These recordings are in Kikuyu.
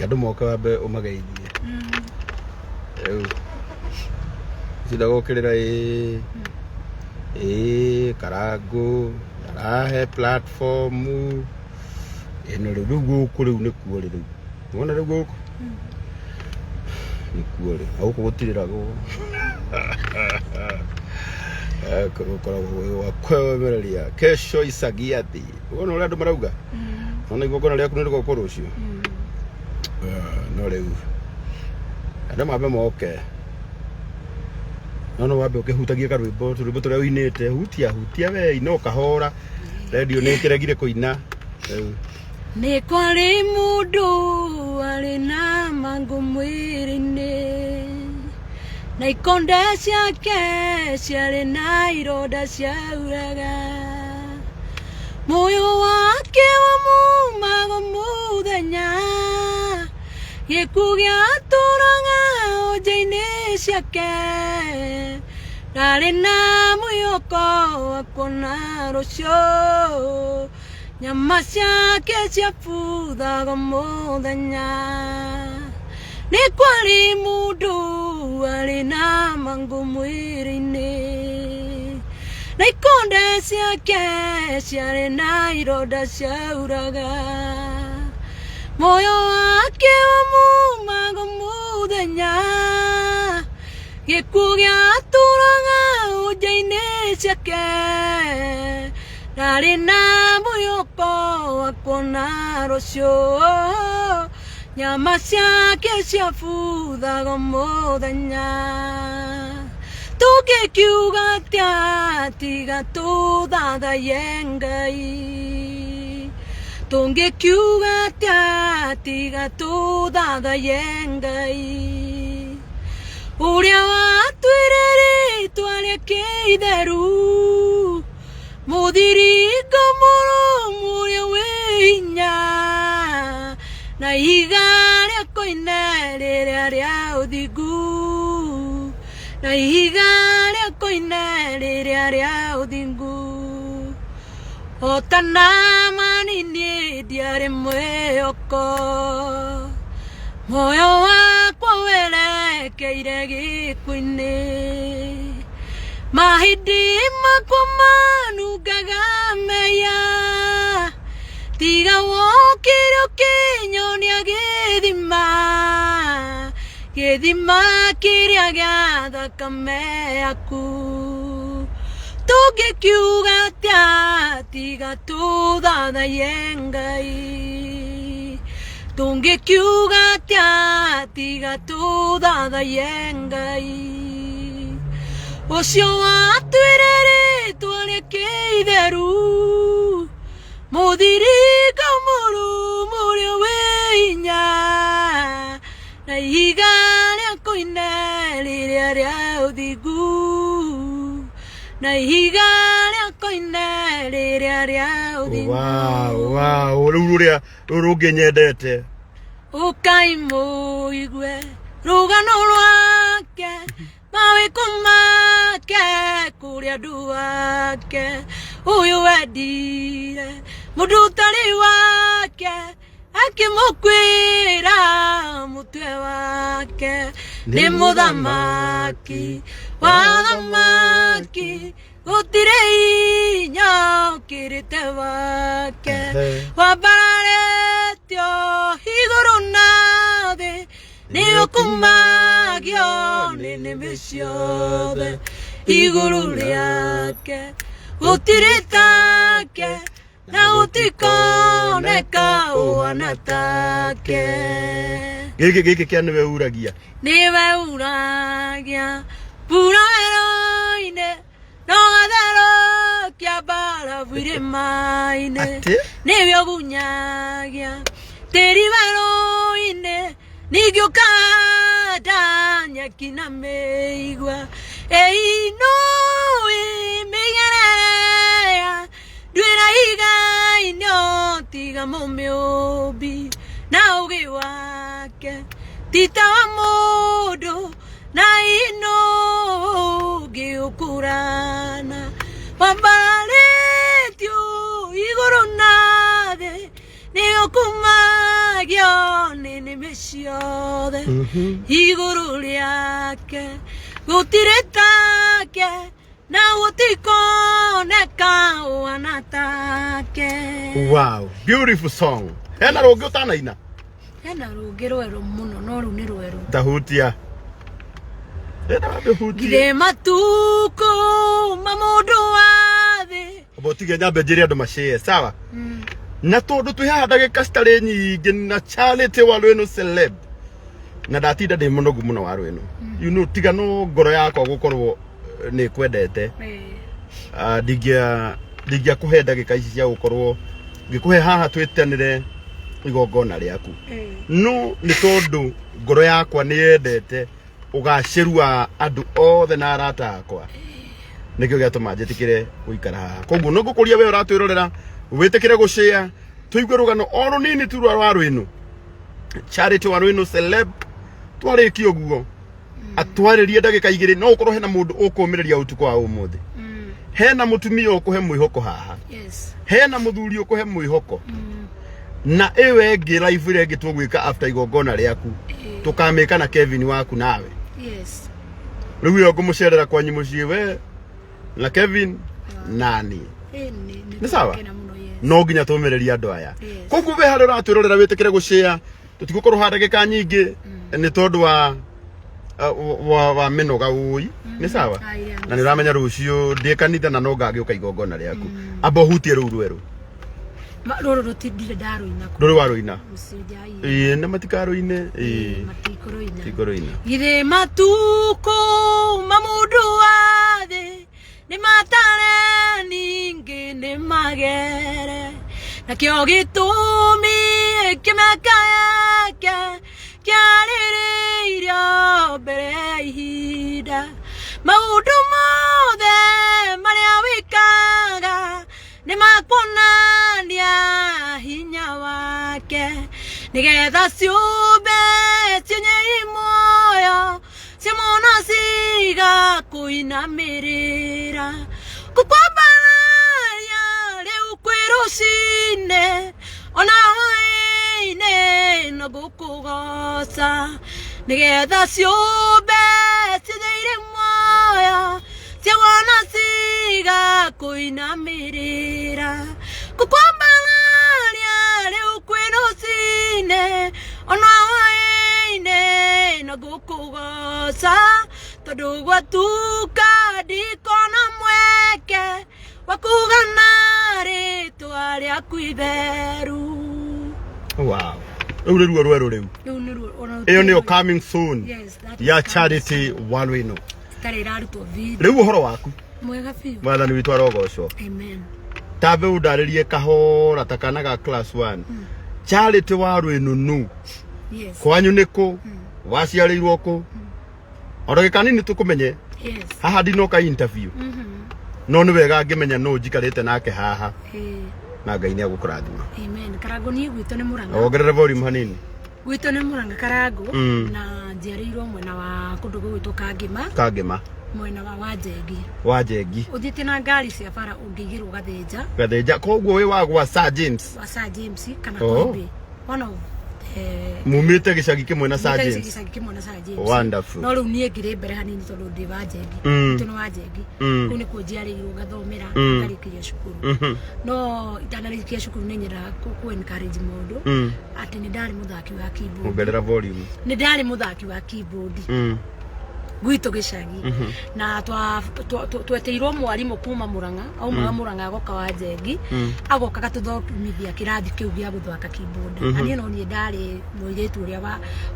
Reke andũ moke wambe ũmageithie. Rĩu cinda gũkĩrĩra ĩĩ ĩĩ Karangũ arahe platform ĩno rĩu rĩu gũkũ rĩu nĩkuo rĩ rĩu wona rĩu gũkũ nĩkuo rĩ na gũkũ gũtirĩragwo. Gũkũ gũkoragwo gwĩ gwa kwĩmereria kesho icagia thĩ wona ũrĩa andũ marauga nona igongona rĩaku nĩ rĩgokwo rũciũ. No rĩu andũ mambe moke no no wambe ũkĩhutagie karwĩmbo tũrwĩmbo tũrĩa ũinĩte hutia hutia we ina ũkahora redio nĩ ĩkĩregire kũina rĩu. Nĩ kwarĩ mũndũ warĩ na mangũ mwĩrĩ-inĩ, na ikonde ciake ciarĩ na ironda ciauraga. Muoyo wake wamumaga mũthenya, gĩkuũ gĩatũraga nja-inĩ ciake. Ndarĩ na mwĩhoko wa kuona rũciũ, nyama ciake ciabuthaga mũthenya. Nĩ kwarĩ mũndũ warĩ na mangũ mwĩrĩ-inĩ, na ikonde ciake ciarĩ na ironda ciauraga. Muoyo wake wamumaga mũthenya, gĩkuũ gĩatũraga nja-inĩ ciake. Ndarĩ na mwĩhoko wa kuona rũciũ, nyama ciake ciabuthaga mũthenya. Tũngĩkiuga atĩa tiga tũthathaiye Ngai? Tũngĩkiuga atĩa tiga tũthathaiye Ngai? Ũrĩa watwĩre rĩtwa rĩake itheru, mũthiringo mũrũmu ũrĩa wĩ hinya, na ihiga rĩa koine rĩrĩa rĩa ũthingu, na ihiga rĩa koine rĩrĩa rĩa ũthingu. O ta Naamani niĩ ndiarĩ mwĩhoko, muoyo wakwa werekeire gĩkuũ-inĩ. Mahĩndĩ makwa manungaga mehia, tiga wokire ũkĩnyonia gĩthima, gĩthima kĩrĩa gĩa thakame yaku. Tũngĩkiuga atĩa tiga tũthathaiye Ngai? Tũngĩkiuga atĩa tiga tũthathaiye Ngai? Ũcio watwĩre rĩtwa rĩake itheru, mũthiringo mũrũmu ũrĩa wĩ hinya, na ihiga rĩa koine rĩrĩa rĩa ũthingu, na ihiga rĩa koine rĩrĩa rĩa ũthingu. Wow, wow, rĩu rũrĩa rũrũ rũngĩ nyendete. Ũkai mũigue rũgano rwake, mawĩko make kũrĩ andũ ake. Ũyũ wendire mũndũ ũtarĩ wake, akĩmũkuĩra mũtwe wake. Nĩ mũthamaki wa athamaki, gũtirĩ hinya ũkĩrĩte wake. Wambararĩtio igũrũ na thĩ, nĩ ũkumagio nĩ nĩmĩ ciothe. Igũrũ rĩake gũtirĩ take, na gũtikoneka ũhana take. Gĩkĩ gĩkĩ kĩa nĩwe uragia. Nĩwe uragia mbura werũ-inĩ, no gatherũkia mbarabu irĩma-inĩ. Atĩ? Nĩwe ũgunyagia tĩri werũ-inĩ, ningĩ ũkahanda nyeki na mĩigua. Ĩinũĩ mĩgererea ndwĩra igainio tiga mũmĩũmbi, na ũgĩ wake ti ta wa mũndũ, na ino ũngĩũkũrana. Wambararĩtio igũrũ na thĩ, nĩ ũkumagio nĩ nĩmĩ Ciothe igũrũ rĩake gũtirĩ take na gũtikoneka ũhana take. Wow, beautiful song. Hena rũngĩ ũtanaina? Hena rũngĩ rwerũ mũno, no rũu nĩ rwerũ. Tahutia, enda wambe hutie. Githĩ matukũ ma mũndũ wa thĩ. Amba ũtige nyambe njĩre andũ macĩe sawa, na tondũ twĩ haha ndagĩka citarĩ nyingĩ na Charity Waruinu celeb, na ndatinda ndĩ mũnogu mũno Waruinu, tiga no ngoro yakwa gũkorwo nĩ kwendete, ndingĩakũhe ndagĩka ici cia gũkorwo ngĩkũhe haha twĩtanĩre igongona rĩaku, no nĩ tondũ ngoro yakwa nĩ yendete ũgacĩru wa andũ othe na arata akwa, nĩkĩo gĩatũma njĩtĩkĩre gũikara haha. Koguo no ngũkũria we ũratwĩrorera wĩtĩkĩre gũcĩa tũigue rũgano o rũnini tu rwa Waruinu, Charity Waruinu celeb. Twarĩkia ũguo atwarĩrie ndagĩka 2, no ũkorwo hena mũndũ ũkũmĩrĩria ũtukũ wa ũmũthĩ, hena mũtumia ũkũhe mwĩhoko haha, hena mũthuri ũkũhe mwĩhoko, na ĩyo ĩngĩ live ĩrĩa ĩngĩ tũgwĩka after igongona rĩaku, tũkamĩka na Kevin waku nawe. Rĩu ĩyo ngũmũcerera kwanyu mũciĩ, we na Kevin nani. Nĩ sawa? Nĩ mũno, yes. No nginya tũmĩrĩrie andũ aya. Koguo we harĩa ũratwĩrorera wĩtĩkĩre gũcĩa, tũtigũkorwo haha ndagĩka nyingĩ nĩ tondũ wa mĩnoga ũi nĩ sawa. Aya. Na nĩ ũramenya rũciũ ndĩ kanitha na no ngagĩũka igongona rĩaku. Amba ũhutie rũu rwerũ. Rũrũ rũtindire ndarũina kũ. Rũrĩ warũina? Mũcinjai. Ĩĩ, na matikarũine, ĩĩ. Matikũrũina. Tikũrũina. Githĩ matukũ ma mũndũ wa thĩ nĩ matare, ningĩ nĩ magere, nakĩo gĩtũmi kĩmĩaka yake kĩarĩrĩirio mbere ya ihinda. Maũndũ mothe marĩa wĩkaga nĩ makuonania hinya wake, nĩgetha ciũmbe cienye muoyo cimona ciga kũinamĩrĩra kũkwambararia rĩu kwĩ rũcinĩ ona hwaĩ-inĩ no ngũkũgoca, nĩgetha ciũmbe cienyeire muoyo ciawona ciga kũinamĩrĩra kũkwambararia rĩu kwĩ rũcinĩ ona hwaĩ-inĩ no ngũkũgoca, tondũ gwatuka ndikona mweke wa kuga na rĩtwa rĩaku itheru. Wow, rĩu nĩruo rwerũ rĩu. Rĩu nĩruo ona. Ĩyo nĩyo coming soon. Yes, that is ya coming. Charity Waruinu. Itarĩ ĩrarutwo video. Rĩu ũhoro waku? Mwega biũ. Mwathani witũ arogocwo. Amen. Tambe ũndarĩrie kahora ta kana ga class 1, Charity Waruinu nu? Yes. Kwanyu nĩ kũ, waciarĩirwo kũ, o ndagĩka nini tũkũmenye. Haha ndinoka interview, no nĩ wega ngĩmenya nũ njikarĩte nake haha. Na Ngai nĩ agũkũrathima. Amen. Karango, niĩ gwitũ nĩ Mũrang'a. Wongerere volume hanini. Gwitũ nĩ Mũrang'a, Karango. Na njiarĩirwo mwena wa kũndũ gũgwĩtwo Kangĩma. Kangĩma. Mwena wa Wanjengi. Wa Njengi. Ũthiĩte na ngari cia bara ũngĩigĩrwo Gathĩnja. Gathĩnja, koguo wĩ wa gwa Sir James? Wa Sir James kana Oh. Koimbi, one of mumĩte gĩcagi kĩmwe na Sir James. Gĩcagi kĩmwe na Sir James. Wonderful. No rĩu niĩ ngĩrĩ mbere hanini tondũ ndĩ wa Njengi. Gwitũ nĩ wa Njengi. Kũu nĩkuo njiarĩirwo, ngathomera, ngarĩkĩria cukuru. No itanarĩkia cukuru nĩ nyendaga kũ encourage mũndũ atĩ nĩ ndarĩ mũthaki wa keyboard. Ongerera volume. Nĩ ndarĩ mũthaki wa keyboard gwitũ gĩcagi, na twetĩirwo mwarimũ kuma Mũrang'a, aumaga Mũrang'a agoka wa Njengi, agoka gatũthomithia kĩrathi kĩu gĩa gũthaka keyboard, na niĩ no niĩ ndarĩ mũirĩtu ũrĩa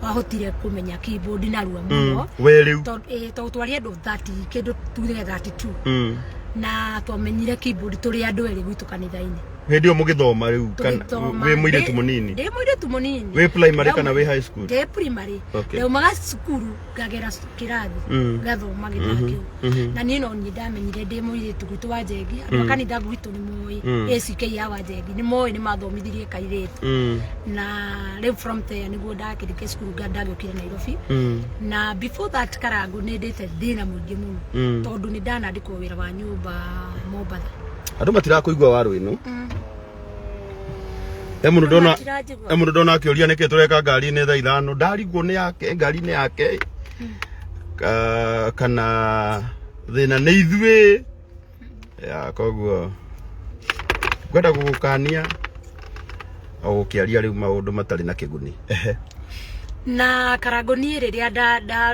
wahotire kũmenya keyboard narua mũno. We rĩu? Tondũ twarĩ andũ 30 kĩndũ, tuge 32, na twamenyire keyboard tũrĩ andũ erĩ gwitũ kanitha-inĩ. Hĩndĩ ĩyo mũgĩthoma rĩu kana Tũgĩthoma. wĩ mũirĩtu mũnini? Ndĩ mũirĩtu mũnini. Wĩ primary kana wĩ high school? Ndĩ primary. Ndaumaga cukuru ngagera kĩrathi, ngathoma gĩthaa kĩu, na niĩ no niĩ ndamenyire ndĩ mũirĩtu gwitũ wa Njengi. Andũ a kanitha gwitũ nĩ moĩ, ACK ya wa Njengi nĩ moĩ, nĩ mathomithirie kairĩtu. Na rĩu from there nĩguo ndakĩrĩkia cukuru, ndagĩũkire Nairobi. Na before that, Karango, nĩ ndĩte thĩna mũingĩ mũno, tondũ nĩ ndanandĩkwo wĩra wa nyũmba Mombatha. Andũ matirakũigua, Waruinu. He mũndũ ndona, Matiranjigua. he mũndũ ndona akĩũria nĩkĩ tũreka ngari-inĩ thaa 5, ndarigwo nĩ yake ngari nĩ yake. Kana thĩna nĩ ithuĩ ya koguo ngwenda gũgũkania o gũkĩaria rĩu maũndũ matarĩ na kĩguni. Ehe. Na Karango, niĩ rĩrĩa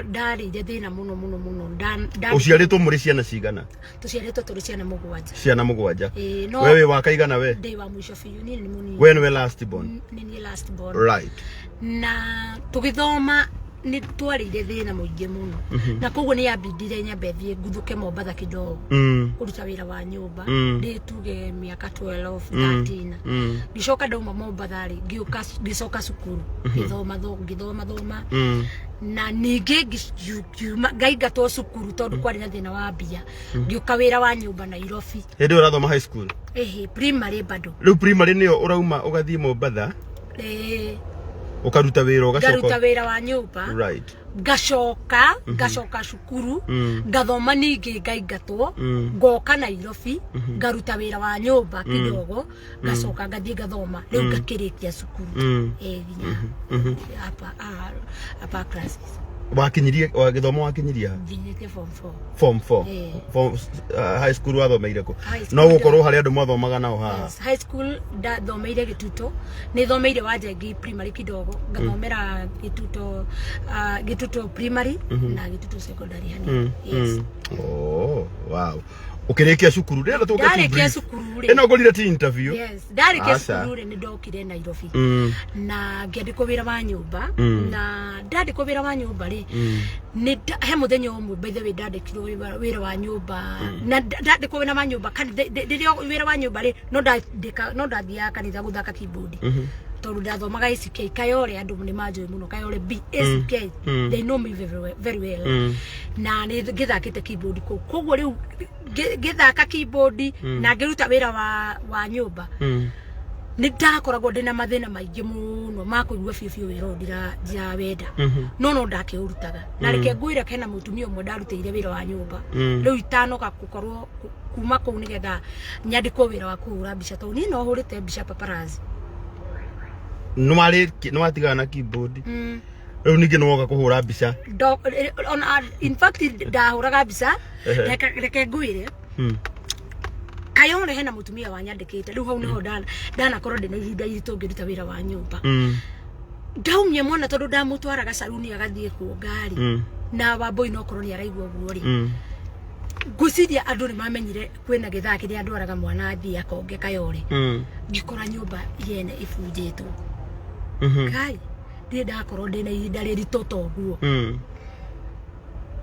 ndarĩire thĩna mũno mũno mũno Ũciarĩtwo mũrĩ ciana cigana? Tũciarĩtwo tũrĩ ciana 7. Ciana 7? Ĩĩ, no We wĩ wa kaigana we? Ndĩ wa mũico biũ, niĩ nĩ mũnini. We nĩwe last born? Nĩ niĩ last born. Na tũgĩthoma nĩ twarĩire thĩna mũingĩ mũno, na koguo nĩ yambindire nyambe thiĩ nguthũke Mombatha kidogo kũruta wĩra wa nyũmba ndĩ tuge mĩaka 12, 13. Ngĩcoka ndauma Mombatha rĩ, ngĩũka ngĩcoka cukuru ngĩthoma ngĩthoma thoma na ningĩ ngiuma ngaingatwo cukuru tondũ kwarĩ na thĩna wa mbia, ngĩũka wĩra wa nyũmba Nairobi. Hĩndĩ ĩyo ũrathoma high school? Ĩhĩ, primary bado. Rĩu primary nĩyo ũrauma ũgathiĩ Mombatha? Ĩĩ. Ũkaruta wĩra? Ngaruta ũgacoka wĩra wa nyũmba. Ngacoka ngacoka cukuru, ngathoma ningĩ ngaingatwo, ngoka Nairobi ngaruta wĩra wa nyũmba kidogo, ngacoka ngathiĩ ngathoma, rĩu ngakĩrĩkia cukuru. Ĩĩ, nginya upper classes. Wakinyirie wa gĩthomo wakinyirie ha? Nginyĩtie form 4. Form 4? Ĩĩ. Form, high school wathomeire kũ? High school No gũkorwo harĩ andũ mwathomaga nao haha? Yes, high school ndathomeire Gĩtuto, nĩ thomeire Wanjengi primary kidogo, ngathomera Gĩtuto, Gĩtuto primary na Gĩtuto secondary hanini, yes. Oh, wow. Ũkĩrĩkia cukuru ndĩrenda tũke tu Ndarĩkia brief. cukuru rĩ, Ĩno ngorire ti interview. Yes, ndarĩkia Aca. cukuru rĩ, nĩ ndokire Nairobi na ngĩandĩkwo wĩra wa nyũmba. Na ndandĩkwo wĩra wa nyũmba rĩ, he mũthenya ũmwe, by the way, ndandĩkirwo wĩra wa nyũmba, na ndandĩkwo wĩra wa nyũmba rĩrĩa wĩra wa nyũmba rĩ, no ndandĩka no ndathiaga kanitha gũthaka keyboard tondũ ndathomaga ACK Kayole. Andũ nĩ manjũĩ mũno Kayole B ACK. They know me very well, very well. Na nĩ ngĩthakĩte keyboard kũu, koguo rĩu ngĩthaka keyboard na ngĩruta wĩra wa nyũmba, nĩ ndakoragwo ndĩna mathĩna maingĩ mũno ma kũigua biũ biũ wĩra ũyũ ndirawenda, no ndakĩũrutaga. Na reke ngwĩre, kena mũtumia ũmwe ndarutĩire wĩra wa nyũmba rĩu itanoka gũkorwo kuma kũu nĩgetha nyandĩkwo wĩra wa kũhũra mbica, tondũ niĩ no hũrĩte mbica paparazzi. Nĩwatigana na keyboard, rĩu ningĩ nĩwoka kũhũra mbica? Ona in fact ndahũraga mbica. Reke ngwĩre, Kayore hena mũtumia wanyandĩkĩte. Rĩu hau nĩho ndanakorwo ndĩna ihinda iritũ ngĩruta wĩra wa nyũmba. Ndaumia mwana, tondũ ndamũtwaraga caruni agathiĩ kuonga rĩ, na Wambui no korwo nĩ araigua ũguo rĩ, ngwĩciria andũ nĩ mamenyire kwĩna gĩthaa kĩrĩa ndwaraga mwana athiĩ akonge Kayore. Ngĩkora nyũmba yene ĩbunjĩtwo. Kai, ndirĩ ndakorwo ndĩna ihinda rĩritũ ta ũguo.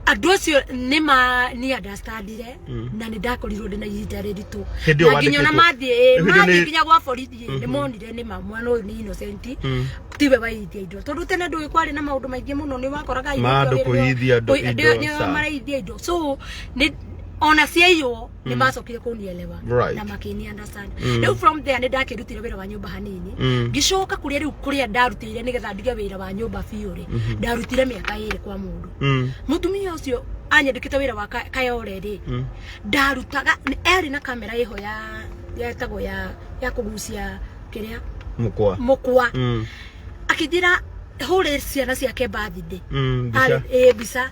Andũ acio nĩ ma ni understandire na nĩ ndakorirwo ndĩna ihinda rĩritũ. Hĩndĩ ĩyo Na nginya ona wandĩkĩtwo- mathiĩ Hĩndĩ ĩyo mathiĩ nginya gwa borithi nĩ monire nĩ ma mwana ũyũ nĩ innocent, tiwe waithia indo, tondũ tene ndũĩ kwarĩ na maũndũ maingĩ mũno, nĩ wakoraga Ma andũ kũithia andũ indo, nĩ sa. maraithia indo, so nĩ ona ciaiywo nĩ macokire kũnielewa na makĩni understand. Rĩu from there nĩ ndakĩrutire wĩra wa nyũmba hanini, ngĩcoka kũrĩa rĩu kũrĩa ndarutĩire nĩgetha ndige wĩra wa nyũmba biũ rĩ, ndarutire mĩaka 2 kwa mũndũ. Mũtumia ũcio anyandĩkĩte wĩra wa Kayore rĩ, ndarutaga erĩ na kamera ĩho ya yetagwo ya kũgucia kĩrĩa Mũkwa. Mũkwa. Akĩnjĩra hũre ciana ciake birthday. Mbica. Ĩ, mbica.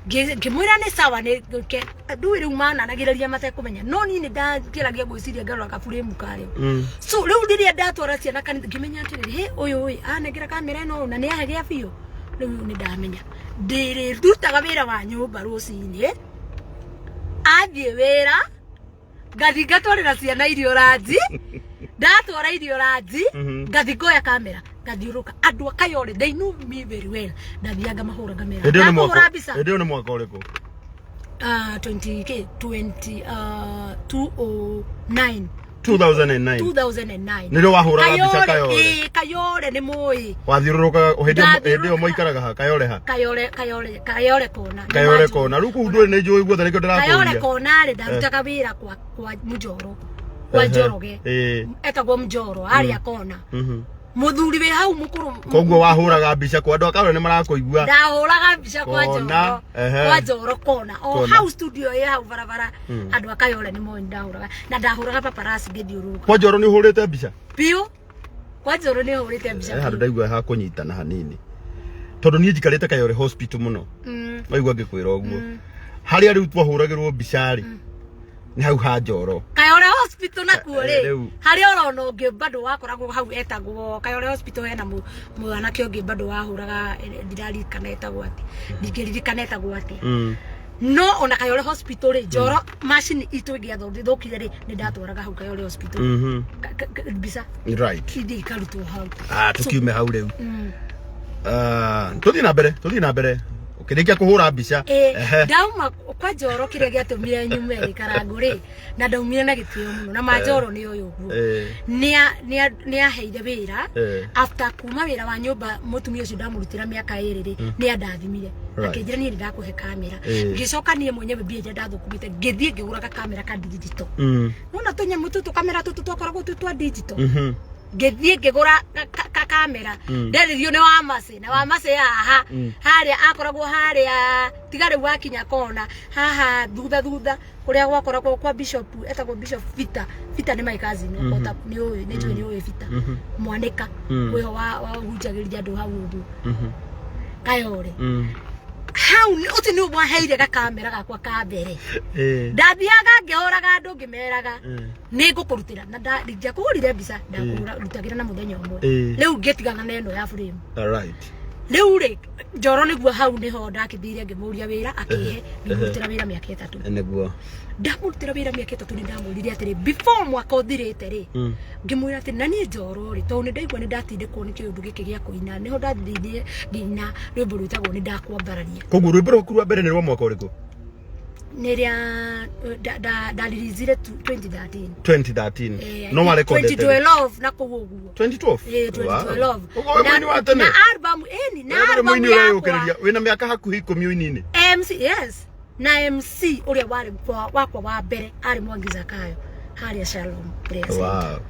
Ngĩmwĩra nĩ sawa, nĩ ke ndũĩ rĩu mananagĩrĩria matekũmenya, no niĩ nĩ ndakĩragia gwĩciria ngarora kaburemu karĩo. So rĩu rĩrĩa ndatwara ciana kanitha, ngĩmenya atĩrĩrĩ, hĩ, ũyũ ĩ anengera kamera ĩno na nĩ ahegea biũ. Rĩu nĩ ndamenya ndĩrĩrutaga wĩra wa nyũmba rũcinĩ, athiĩ wĩra ngathi ngatwarĩra ciana irio ranji, ndatwara irio ranji, ngathi ngoya kamera ngathiũrũrũka andũ a Kayore. They know me very well. Ndathiaga ngamahũra ngamera Hĩndĩ ĩyo nĩ ndakũhũra mwaka mbica. Hĩndĩ ĩyo nĩ mwaka ũrĩkũ? 20 k 20 209. 2009. 2009. Nĩrĩo wahũraga mbica Kayore? Ĩĩ, Kayore nĩ mũĩ. Wathiũrũrũkaga hĩndĩ ĩyo? Hĩndĩ ĩyo Ndathiũrũrũkaga. mũikaraga ha Kayore ha? Kayore, Kayore, Kayore kona. Nĩ Kayore manjũĩ. kona rĩu kũu ndũĩ nĩ njũĩ guothe, nĩkĩo Kayore ndĩrakũria. kona rĩ, ndarutaga wĩra kwa Mũnjoro, kwa Njoroge. Etagwo Mũnjoro harĩa kona, mũthuri wĩ hau mũkũrũ. Koguo wahũraga mbica kwa andũ a Kayore nĩ marakũigua. Ndahũraga mbica kwa Kona, Njoro. Kwa Njoro kona o Kona. hau studio ĩ hau barabara. Andũ a Kayore nĩ moĩ ndahũraga, na ndahũraga paparazzi ngĩthiũrũrũka. Kwa Njoro nĩ ũhũrĩte mbica? Biũ. Kwa Njoro nĩ hũrĩte mbica. He handũ ndaigua ha kũnyitana hanini tondũ niĩ njikarĩte Kayore Hospital mũno. Waigua ngĩkwĩra ũguo, harĩa rĩu twahũragĩrwo mbica rĩ, nĩ hau ha Njoro. Kayore Hospital nakuo rĩ, Rĩu. Harĩa ũrona ũngĩ bado wakoragwo hau etagwo Kayore Hospital, hena mwanake ũngĩ bado wahũraga, ndiraririkana etagwo atĩ, ndingĩririkana etagwo atĩ. No ona Kayore Hospital rĩ, Njoro, macini itũ ĩngĩathũkire rĩ, nĩ ndatwaraga hau Kayore Hospital. Mbica ithiĩ ikarutwo hau. Ah, tukiume hau rĩu. Ah, tũthiĩ na mbere, tũthiĩ na mbere ũkĩrĩkia kũhũra mbica. Ndauma kwa Njoro, kĩrĩa gĩatũmire nyume rĩ, Karangũ rĩ, na ndaumire na gĩtĩo mũno na manjoro nĩ ũyũ ũguo, nĩ aheire wĩra. After kuma wĩra wa nyũmba, mũtumia ũcio ndamũrutĩra mĩaka 2 rĩ, nĩ andathimire. Akĩnjĩra niĩ nĩ ndakũhe kamera. Ngĩcoka niĩ mwenyewe mbia iria ndathũkũmĩte ngĩthiĩ ngĩgũra kamera ka digital. Nona tũnyamũ tũtũ, kamera tũtũ twakoragwo twĩ twa digital. Ngĩthiĩ ngĩgũra kamera, nderĩrio nĩ Wamacĩ, na Wamacĩ haha harĩa akoragwo harĩa, tiga rĩu wakinya kona haha thutha thutha kũrĩa gwakoragwo kwa bishop, etagwo Bishop Peter. Peter nĩ my cousin. Ota nĩ ũĩ, nĩ njũĩ nĩ ũĩ Peter Mwanĩka. Ũyũ wa hunjagĩria andũ hau ũguo Kayore. Hau ũcio nĩ waheire gakamera gakwa ka mbere. Ndathiaga ngĩhũraga andũ ngĩmeraga nĩ ngũkũrutĩra na ndingĩakũhũrire mbica, ndakũrutagĩra na mũthenya ũmwe. Rĩu ngĩtigana na ĩno ya frame. Rĩu rĩ, Njoro nĩguo hau nĩho ndakĩthire ngĩmũria wĩra, akĩhe, ngĩmũrutĩra wĩra mĩaka 3. Ndamũrutĩra wĩra mĩaka 3, nĩ ndamwĩrire atĩrĩ, before mwaka ũthirĩte rĩ, ngĩmwĩra atĩ na niĩ Njoro rĩ, tondũ nĩ ndaigua nĩ ndatindĩkwo nĩ kĩũndũ gĩkĩ gĩa kũina, nĩho ndathire ngĩina rwĩmbo rwĩtagwo "Nĩ Ndakwambararia". Koguo rwĩmbo rwaku rwa mbere nĩ rwa mwaka ũrĩkũ? Nĩ rĩa ndaririzzire 2013. 2013? Eh, No warekondete 2012 na kũu ũguo. 2012? Eh, 2012. Ũguo wĩ mũini wa tene. Na album ĩni na Wewe nĩ album mũini yakwa ũreyũkĩrĩria wĩna mĩaka hakuhĩ 10 ũini-inĩ. MC, yes, na MC ũrĩa warĩ wakwa wa mbere arĩ Mwangi Zakayo harĩa Shalom Prayer Center.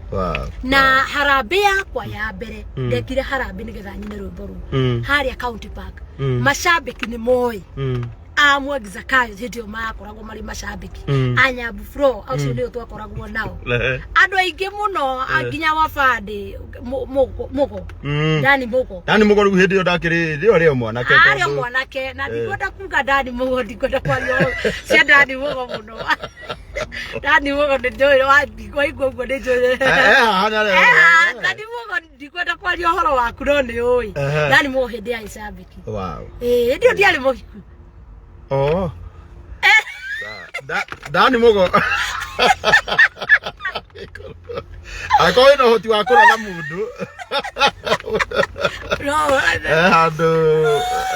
Na harambĩ yakwa ya mbere, ndekire harambĩ nĩgetha nyine rwĩmbo rũu harĩa County Park. Macambĩki nĩ moĩ a Mwangi Zakayo hĩndĩ ĩyo makoragwo marĩ macambĩki a Nyambu Flo, acio nĩo twakoragwo nao, andũ aingĩ mũno, nginya wabandĩ Mũgo. Dani Mũgo. Dani Mũgo rĩu hĩndĩ ĩyo ndakĩrĩ rĩo rĩo mwanake. Arĩ o mwanake, na ndikwenda kuga Dani Mũgo, ndikwenda kwaria ũhoro cia Dani Mũgo mũno. Dani Mũgo nĩ njũĩ, waigua ũguo nĩ njũĩ. Haha nĩ arĩa- Dani Mũgo, ndikwenda kwaria ũhoro waku, no nĩ ũĩ. Dani Mũgo hĩndĩ ya icambĩki. Ĩĩ, hĩndĩ ĩyo ndiarĩ mũhiku. Oh. Dani Mũgo akorwo wĩna ũhoti wa kũratha mũndũ. No.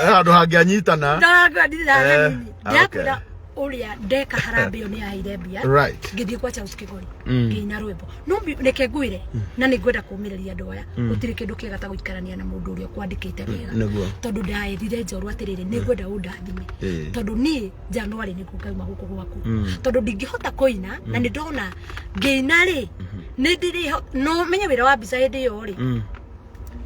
He handũ hangĩanyitana. Ndakwendire hanini. Ndakwĩra ũrĩa ndeka harambĩ ĩyo nĩ yaheire mbia. Ngĩthiĩ kwa Charles Kigori, ngĩina rwĩmbo. No reke ngwĩre, na nĩ ngwenda kũmĩrĩria andũ aya, gũtirĩ kĩndũ kĩega ta gũikarania na mũndũ ũrĩa ũkwandĩkĩte wega. Tondũ ndaĩrire Njoro atĩrĩrĩ, nĩ ngwenda ũndathime, tondũ niĩ January nĩguo ngauma gũkũ gwaku, tondũ ndingĩhota kũina, na nĩ ndona ngĩina rĩ, nĩ ndĩrĩ no menye wĩra wa mbica hĩndĩ ĩyo rĩ,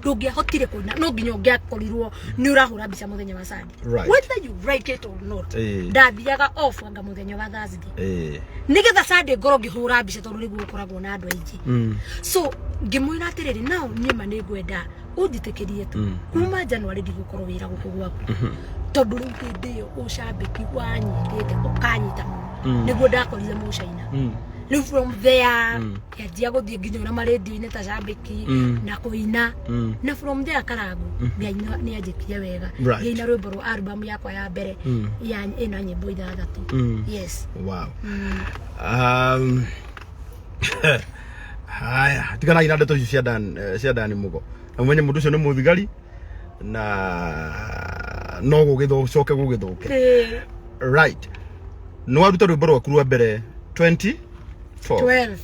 ndũngĩahotire kũina, no nginya ũngĩakorirwo nĩ ũrahũra mbica mũthenya wa Sunday. Whether you like it or not. Ndathiaga off anga mũthenya wa Thursday nĩgetha Sunday ngorwo ngĩhũra mbica, tondũ nĩguo gũkoragwo na andũ aingĩ. So ngĩmwĩra atĩrĩrĩ, nao niĩ ma nĩ ngwenda ũnjĩtĩkĩrie tu, kuma January ndigũkorwo wĩra gũkũ gwaku, tondũ rĩu hĩndĩ ĩyo ũcambĩki wanyitĩte ũkanyita mũno, nĩguo ndakorire mũcaina. Rĩu from there kĩanjia gũthiĩ nginya ona marendio-inĩ ta cambĩki na kũina. Na from there Karangu Ngai nĩ anjĩkire wega. Ngĩina rwĩmbo rwa album yakwa ya mbere ya ĩna nyĩmbo 6. Yes. Wow. Haya, tiganai na ndeto icio cia Dan, cia Dani Mugo. Na umenye mũndũ ũcio nĩ mũthigari na no gũgĩthũcoke gũgĩthũke. Right. Nĩ waruta rwĩmbo rwaku rwa mbere 24. 12.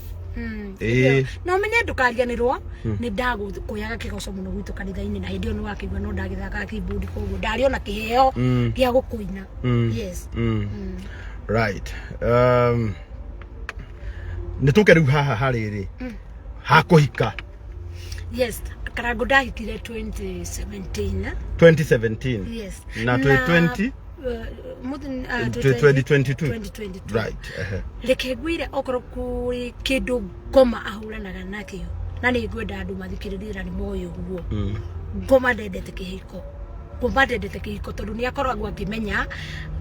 Na ũmenye ndũkariganĩrwo nĩ ndagũkũyaga kĩgoco mũno gwitũ kanitha-inĩ, na hĩndĩ ĩyo nĩ wakĩigua no ndagĩthakaga keyboard, koguo ndarĩ ona kĩheo gĩa gũkũina. Yes. Right. Nĩ tũke rĩu haha harĩrĩ ha kũhika. Yes, Karango, ndahikire 2017. 2017? Yes. Na 2020? 2022. 2022. Right. Reke ngwire, okorwo kũrĩ kĩndũ ngoma ahũranaga nakĩo Na nĩ ngwenda andũ mathikĩrĩrie na nĩ moĩ ũguo. Ngoma ndendete kĩhiko, ngoma ndendete kĩhiko tondũ nĩ akoragwo akĩmenya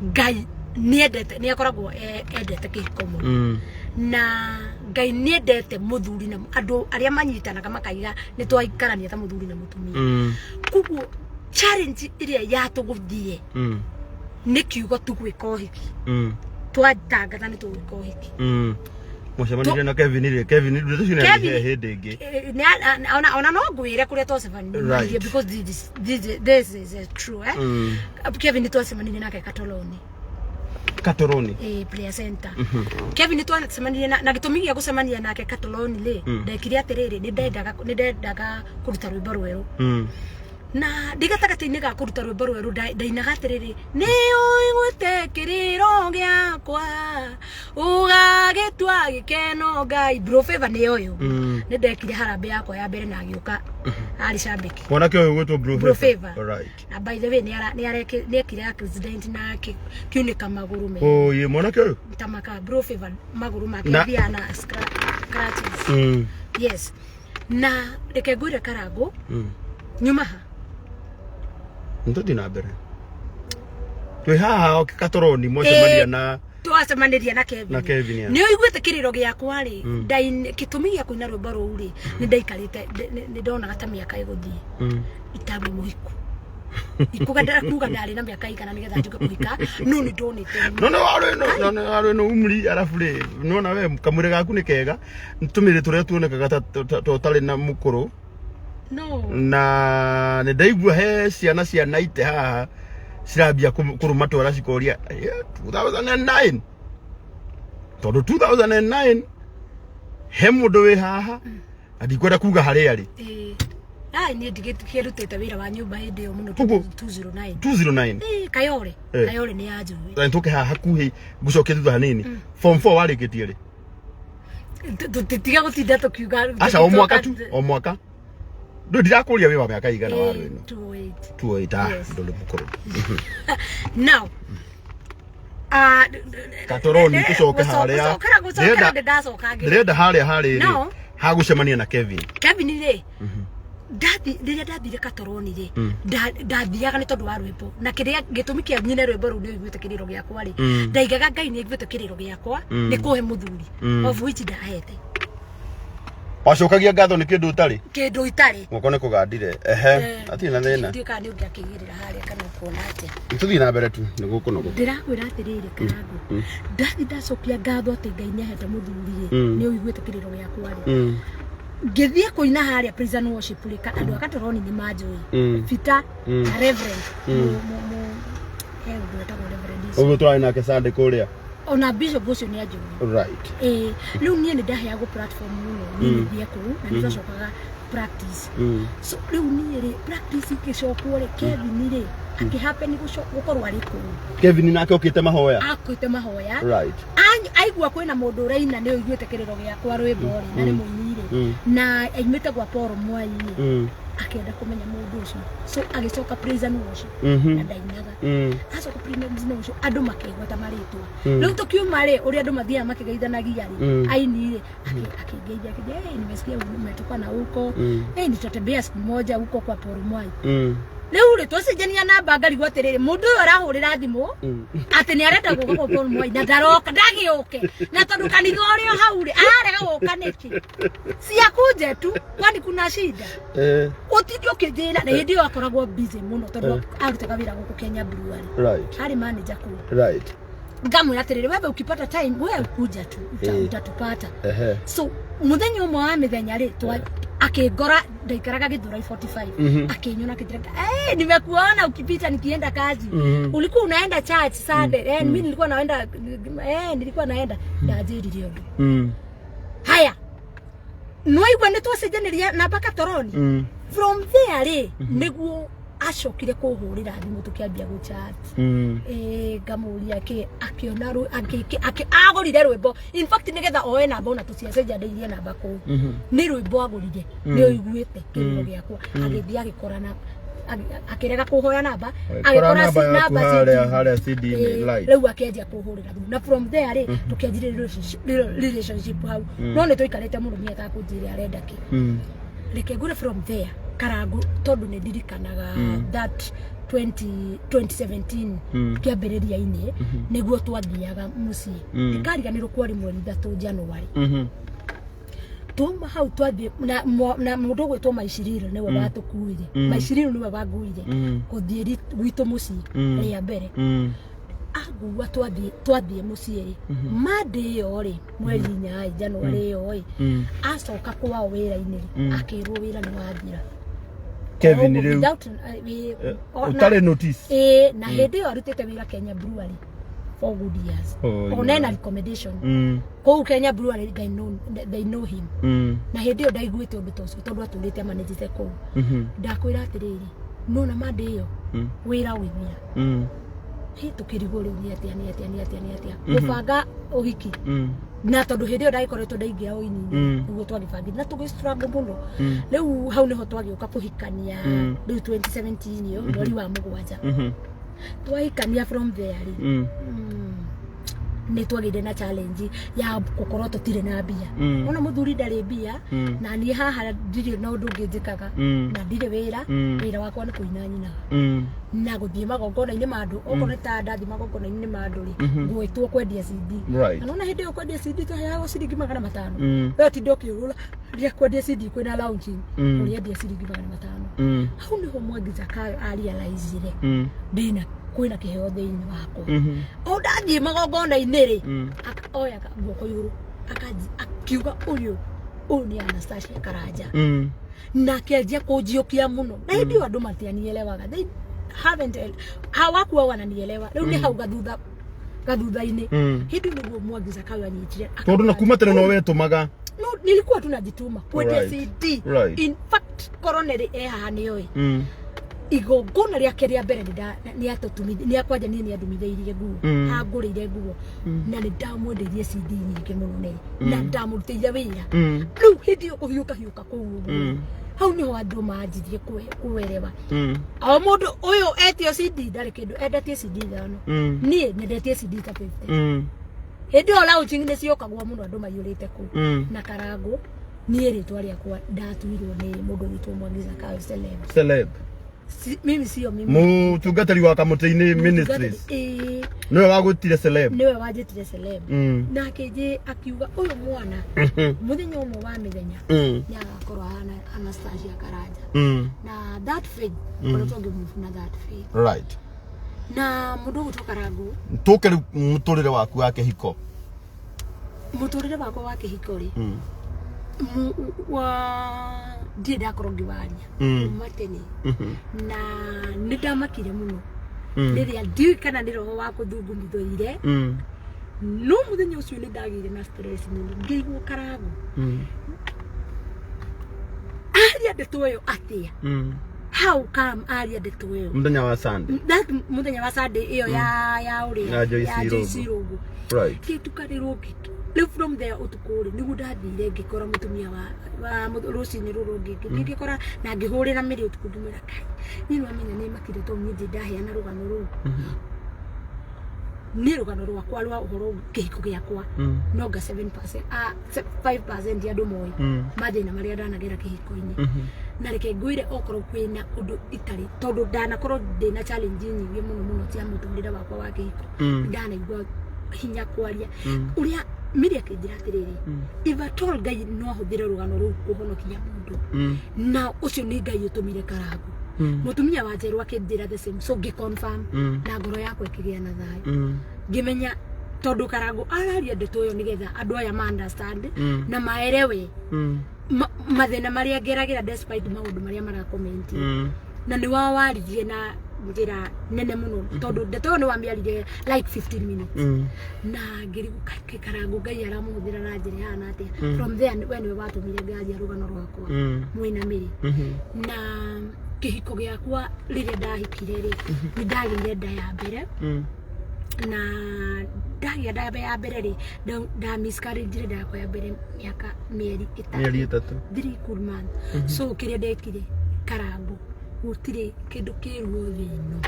Ngai nĩendete, nĩ akoragwo endete kĩhiko mũno. Na Ngai nĩendete mũthuri na andũ arĩa manyitanaga makaiga nĩ twaikarania ta mũthuri na mũtumia. Koguo challenge ĩrĩa yatũgũthire nĩ kiugo tu gwĩka ũhiki. Twatangatha nĩ tũgwĩka ũhiki. Mũcemanirie na Kevin rĩ? Kevin ndeto cio Kevin- nĩ hĩndĩ ĩngĩ. Eh, ona no ngwĩre kũrĩa twacemanirie because this is true, eh? Kevin twacemanirie nake Katoloni. Katoroni. Eh, prayer center. Kevin twacemanirie na gĩtũmi gĩa gũcemania nake Katoloni rĩ, ndekire atĩrĩrĩ, nĩ ndendaga kũruta rwĩmbo rwerũ. Na ndĩ gatagatĩ-inĩ ga kũruta rwĩmbo rwerũ ndainaga atĩrĩrĩ, nĩ ũiguĩte kĩrĩro gĩakwa ũgagĩtua gĩkeno Ngai. Bro Favor nĩ ũyũ. Nĩ ndekire harambĩ yakwa ya mbere na agĩũka arĩ cambĩki. Mwanake ũyũ gwĩtwo Bro Bro Favor. Favor. Right. Na by the way nĩ ekire accident na akiunĩka magũrũ me Oye, mwanake ũyũ. tamaka Bro Favor magũrũ make athiaga na crutches. Yes, na reke ngwĩre Karangũ, nyuma ha. Nĩtũthiĩ na mbere. Twĩ haha Katoroni mwacemania na Twacemanirie na Kevin. Na Kevin, yeah. Nĩ ũiguĩte kĩrĩro gĩakwa rĩ, gĩtũmi gĩa kũina rwĩmbo rũu rĩ, nĩ ndaikarĩte nĩ ndonaga ta mĩaka ĩgũthiĩ itarĩ mũhiku. Ikuga kuga ndarĩ na mĩaka igana nĩgetha njuke kũhika, no nĩ ndonete. No nĩ warĩ no no nĩ warĩ no umri arabu rĩ, nona we kamwĩrĩ gaku nĩ kega, tũmĩrĩ tũrĩa tuonekaga ta ũtarĩ na mũkũrũ. No. Na nĩ ndaigua he ciana cia naite haha cirambia kũrũma twara cikoria, 2009, tondũ 2009 he mũndũ wĩ haha na ndikwenda kuga harĩa arĩ. Ĩĩ. Ai, niĩ ndigĩkĩrutĩte wĩra wa nyũmba hĩndĩ ĩyo mũno. Koguo- 209. 209. Ĩĩ, Kayore. Eh. Kayore nĩ yanjũĩ. Na tũke haha hakuhĩ, ngũcokie thutha hanini. Form 4 warĩkĩtie rĩ? Tũtiga gũtinda tũkiuga. Aca, o mwaka tu, o mwaka. Ndũ ndirakũria wĩ wa mĩaka igana warĩ ĩno? 28. 28, ah. Yes. Ndũrĩ mũkũrũ. Now, ah, Katoroni, tũcoke harĩa. Gũcokera Ndĩrenda- ndacoka ngĩ Ndĩrenda harĩa harĩ rĩ No. hagũcemania na Kevin. Kevin rĩ, ndathi rĩrĩa ndathire Katoroni rĩ, ndathiaga nĩ tondũ wa rwĩmbo, na kĩrĩa gĩtũmi kĩa nyine rwĩmbo rũu nĩ ũiguĩte kĩrĩro gĩakwa rĩ, ndaigaga Ngai nĩ aiguĩte kĩrĩro gĩakwa nĩ kũhe mũthuri, of which ndahete. Wacokagia ngatho nĩ kĩndũ ũtarĩ. Kĩndũ itarĩ. Guoko nĩ kũgandire, ehe. Atirĩ na thĩna. Ndiũĩ kana nĩ ũngĩakĩigĩrĩra harĩa kana ũkuona atĩa. Tũthiĩ na mbere tu nĩ gũkũ na gũkũ. Ndĩrakwĩra atĩrĩrĩ Karangũ, ndathi ndacokia ngatho atĩ Ngai nĩ ahete mũthuri rĩ, nĩ ũiguĩte kĩrĩro gĩakwa rĩ, ngĩthiĩ kũina harĩa prison worship rĩ, andũ a Katoroni nĩ manjũĩ. Peter na Reverend he ũndũ wetagwo Reverend ũcio. Ũguo tũrarĩ nake Sunday kũrĩa. Ona bishop ũcio nĩ anjũĩ. Ĩĩ, rĩu niĩ nĩ ndaheagwo platform mũno niĩ nĩ thiĩ kũu na nĩ twacokaga practice. So rĩu niĩ rĩ, practice ikĩcokwo rĩ, Kevin rĩ akĩhappen gũkorwo arĩ kũu. Kevin nake okĩte mahoya. Akuĩte mahoya. Aigua kwĩna mũndũ ũraina nĩ ũiguĩte kĩrĩro gĩakwa rwĩmbo rĩ, na nĩ mũini rĩ, na aimĩte gwa Paul Mwai rĩ, akĩenda kũmenya mũndũ ũcio, so agĩcoka praise and worship na ndainaga. Acoka praise and worship, andũ makĩgweta marĩtwa. Rĩu tũkiuma rĩ, ũrĩa andũ mathiaga makĩgeithanagia rĩ, aini rĩ, akĩngeithia akĩnjĩra, "Hey, nimesikia umetoka na huko. Hey, nitatembea siku moja huko kwa Paul Mwai." Rĩu rĩ, twacenjania namba, ngarigwo atĩrĩrĩ, mũndũ ũyũ arahũrĩra thimũ atĩ nĩ arenda gũka kwa Paul Mwai na ndaroka, ndagĩũke, na tondũ kanitha ũrĩ o hau rĩ, ararega gũka nĩkĩ? Siakuje tu, kwani kuna shida? Ũtinde ũkĩnjĩra. Na hĩndĩ ĩyo akoragwo busy mũno tondũ arutaga wĩra gũkũ Kenya Brewery. Arĩ manager kũu. Ngamwĩra atĩrĩrĩ, wewe ukipata time wewe kuja tu utatupata. So mũthenya ũmwe wa mĩthenya rĩ, akĩngora, ndaikaraga Githurai 45. Akĩnyona akĩnjĩra, "Hey, nimekuona ukipita nikienda kazi. Ulikuwa unaenda church Sunday?" Eh, mimi nilikuwa naenda, eh, nilikuwa naenda. Ndanjĩrire ũndũ. Haya, nwaigua nĩ twacenjanĩria namba Katoroni. From there rĩ, nĩguo acokire kũhũrĩra thimũ tũkĩambia gũchat. Ĩĩ, ngamũria kĩ akĩona agũrire rwĩmbo, in fact nĩgetha oe namba ona tũciacenjanĩirie namba kũu, nĩ rwĩmbo agũrire nĩ ũiguĩte kĩrĩro gĩakwa, agĩthiĩ agĩkora na Akĩrega kũhoya namba. Agĩkora namba yaku harĩa CD-inĩ, live. Rĩu akĩanjia kũhũrĩra thimũ na from there rĩ, tũkĩanjirie relationship hau, no nĩ tũikarĩte mũno niĩ atakũnjĩra arenda kĩ. Reke ngure from there, Karangu, tondũ nĩ ndirikanaga that 20 2017 kĩambĩrĩria-inĩ nĩguo twathiaga mũciĩ. Ndikariganĩrwo, kwarĩ mweri 3 January. Twauma hau twathiĩ na mũndũ ũgwĩtwo Maiciriro nĩwe watũkuire. Maiciriro nĩwe wanguire gũthiĩ gwitũ mũciĩ rĩa mbere. Angua twathiĩ mũciĩ rĩ, mande ĩyo rĩ, mweri 4 January ĩyo rĩ, acoka kwao wĩra-inĩ rĩ, akĩrwo wĩra nĩ wathira. Kevin Ũguo rĩu without, ũtarĩ notice. Ĩĩ, na hĩndĩ ĩyo arutĩte wĩra Kenya Brewery for good years. Oh, ona ena yeah. recommendation kũu Kenya Brewery, they know him. Na hĩndĩ ĩyo ndaiguĩte ũndũ ta ũcio tondũ atũrĩte amanĩjĩte kũu. Ndakwĩra atĩrĩrĩ, nona mande ĩyo wĩra ũgĩthira. Hĩ, tũkĩrigwo rĩu nĩ atĩa, nĩ atĩa, nĩ atĩa, nĩ atĩa gũbanga ũhiki, na tondũ hĩndĩ ĩyo ndagĩkoretwo ndaingĩra ũini-inĩ, nĩguo twagĩbangire na tũgĩ struggle mũno. Rĩu hau nĩho twagĩũka kũhikania. Rĩu 2017 ĩyo, mweri wa 7, twahikania. From there rĩ, nĩ twagĩire na challenge ya gũkorwo tũtirĩ na mbia. Ona mũthuri ndarĩ mbia, na niĩ haha ndirĩ na ũndũ ũngĩ njĩkaga, na ndirĩ wĩra. Wĩra wakwa nĩ kũina nyinaga na gũthiĩ magongona-inĩ ma andũ. Okorwo nĩ ta ndathiĩ magongona-inĩ ma andũ rĩ, ngwĩtwo kwendia CD. Na nona hĩndĩ ĩyo kwendia CD twaheagwo ciringi 500. We tinda ũkĩũrũra rĩrĩa kwendia CD kwĩna launching, ũrĩendia ciringi 500. Hau nĩho Mwangi Zakayo arealizire ndĩna kwĩna kĩheo thĩinĩ wakwa. O ndathiĩ magongona-inĩ rĩ, oyaga guoko igũrũ akiuga, "Ũyũ nĩ Anastasia Karanja." Na akĩanjia kũnjiũkia mũno, na hĩndĩ ĩyo andũ matianielewaga, they haven't, hawakuwa wananielewa. Rĩu nĩ hau gathutha gathutha-inĩ, hĩndĩ ĩyo nĩguo Mwangi Zakayo anyitire. Tondũ na kuma tene no wetũmaga. No, nilikuwa tu najituma kwendia CD. In fact, coronary e haha nĩoĩ igongona rĩake rĩa mbere nĩ akwanja niĩ nĩ andumithĩirie nguo. Angũrĩire nguo na nĩ ndamwendeirie CD nyingĩ mũno nĩ na ndamũrutĩire wĩra. Rĩu hĩndĩ ĩyo kũhiũka hiũka kũu ũguo, hau nĩho andũ manjirie kwerewa. O mũndũ ũyũ etio CD ndarĩ kĩndũ, endetie CD 5. Niĩ nyendetie CD ta 50. Hĩndĩ ĩyo launching nĩ ciokagwo mũno, andũ maiyũrĩte kũu. Na Karangũ niĩ rĩtwa rĩakwa ndatuirwo nĩ mũndũ witũ Mwangi Zakayo Celeb. Celeb. Si, mimi sio mimi. Mũtungatĩri wa Kamũtĩ-inĩ Ministries. Ĩĩ. Nĩwe wagwĩtire celeb. Nĩwe wanjĩtire celeb. Na akĩnjĩ akiuga ũyũ mwana mũthenya ũmwe wa mĩthenya nĩ agakorwo ahana Anastasia Karanja. Na that faith, koretwo ngĩmove na that faith. Na mũndũ ũgwĩtwo Karangũ. Tũke rĩu mũtũrĩre waku wa kĩhiko. Mũtũrĩre wakwa wa kĩhiko rĩ, wa ndirĩ ndakorwo ngĩwaria kuma tene, na nĩ ndamakire mũno rĩrĩa ndiũĩ kana nĩ roho wa kũthungumithũire, no mũthenya ũcio nĩ ndagĩire na stress mũno, ngĩigua Karangũ aria ndeto ĩyo atĩa? How come aria ndeto ĩyo? Mũthenya wa Sunday. That mũthenya wa Sunday ĩyo ya ũrĩa Ya Joyce ya Joyce Irũngũ. Irũngũ. Ngĩtukanĩrwo rĩu from there ũtukũ rĩ, nĩguo ndathire ngĩkora mũtumia wa rũcinĩ rũrũ rũngĩ ngĩkora na ngĩhũrĩra mĩrĩ ũtukũ, ngĩmwĩra, "Kai, niĩ nĩwamenya nĩ makire tondũ niĩ ndirĩ ndaheana rũgano rũu, niĩ rũgano rwakwa rwa ũhoro kĩhiko gĩakwa no nga 7%, 5% ya andũ moĩ mathĩna marĩa ndanagera kĩhiko-inĩ. Na reke ngwĩre, okorwo kwĩna ũndũ itarĩ, tondũ ndanakorwo ndĩna challenge nyingĩ mũno mũno cia mũtũrĩre wakwa wa kĩhiko, ndanaigua hinya kwaria ũrĩa mĩrĩ akĩnjĩra atĩrĩrĩ, if at all Ngai no ahũthĩre rũgano rũu kũhonokia mũndũ, na ũcio nĩ Ngai ũtũmire Karangũ." Mũtumia wa njerũ akĩnjĩra the same, so ngĩ confirm na ngoro yakwa ĩkĩgĩa na thayũ, ngĩmenya tondũ Karangũ araria ndeto ĩyo nĩgetha andũ aya ma understand na maerewe mathĩna marĩa ngeragĩra despite maũndũ marĩa marakomenti. Na nĩ wao waririe na njĩra nene mũno, tondũ ndeto ĩyo nĩ wamĩaririe like 15 minutes, na ngĩrigwo Karangũ Ngai aramũhũthĩra na njĩra ĩhana atĩa. From there we nĩwe watũmire ngaria rũgano rwakwa mwĩna mĩrĩ na kĩhiko gĩakwa. Rĩrĩa ndahikire rĩ, nĩ ndagĩire nda ya mbere, na ndagĩa nda ya mbere rĩ, nda miscarriage nda yakwa ya mbere mĩaka mĩeri 3. Mĩeri 3. 3 good month. So kĩrĩa ndekire, Karangũ Gũtirĩ kĩndũ kĩruo thĩ ĩno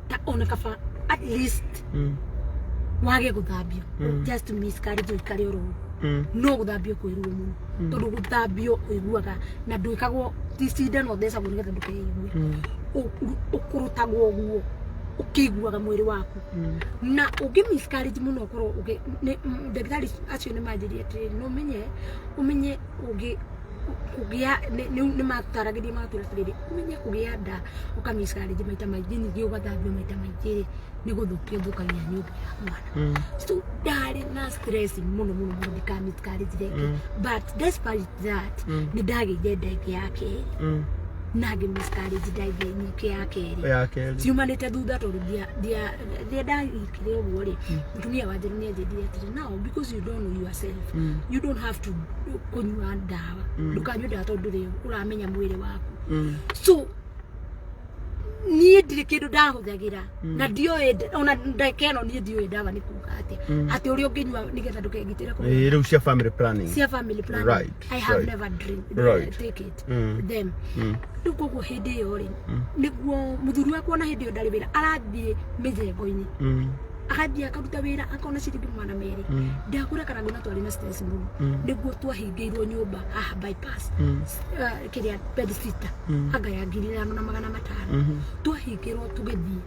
ta ona kaba at least wage gũthambio, just miscarriage ũikare oro ũguo. No gũthambio kwĩ ruo mũno, tondũ gũthambio ũiguaga na ndwĩkagwo ti cindano thecagwo nĩgetha ndũkeigue. Ũkũrutagwo ũguo ũkĩiguaga mwĩrĩ waku. Na ũngĩ miscarriage mũno ũkorwo ndagĩtarĩ acio nĩ manjĩrire atĩrĩrĩ, no ũmenye ũmenye ũngĩ kũgĩa nĩ mataragĩria magatwĩra atĩrĩrĩ, ũmenye kũgĩa nda ũka miscarriage maita maingĩ, ningĩ ũgathambio maita maingĩ rĩ, nĩ gũthũkia ũthũkagia nyũmba ya mwana. So ndarĩ na stress mũno mũno mũno ndika miscarriage rĩngĩ. But despite that, nĩ ndagĩire nda ĩngĩ ya kerĩ na ngĩ miscarriage nda ĩngĩ nyingĩ ya kerĩ. Ya kerĩ. Ciumanĩte thutha, tondũ rĩrĩa ndahikire ũguo rĩ, mũtumia wa njeru nĩ anjĩrire atĩrĩ, "Now because you don't know yourself, you don't have to kũnyua ndawa, ndũkanyue ndawa tondũ ndũrĩ ũramenya mwĩrĩ waku." So niĩ ndirĩ kĩndũ ndahũthagĩra na ndioĩ ona ndagĩka ĩno niĩ ndioĩ ndawa nĩ kuga atĩa, atĩ ũrĩa ũngĩnyua nĩgetha ndũkegitĩre kũgĩa Ĩĩ, rĩu cia family planning. Cia family planning. I have never drink, take it them. Rĩu koguo hĩndĩ ĩyo rĩ, nĩguo mũthuri wakwa ona hĩndĩ ĩyo ndarĩ wĩra, arathiĩ mĩjengo-inĩ, agathiĩ akaruta wĩra akona ciringi 200. Ndakũra karango na twarĩ na stress mũno. Nĩguo twahingĩirwo nyũmba haha bypass, kĩrĩa bedsitter anga ya 5,500. Twahingĩrwo tũgĩthiĩ,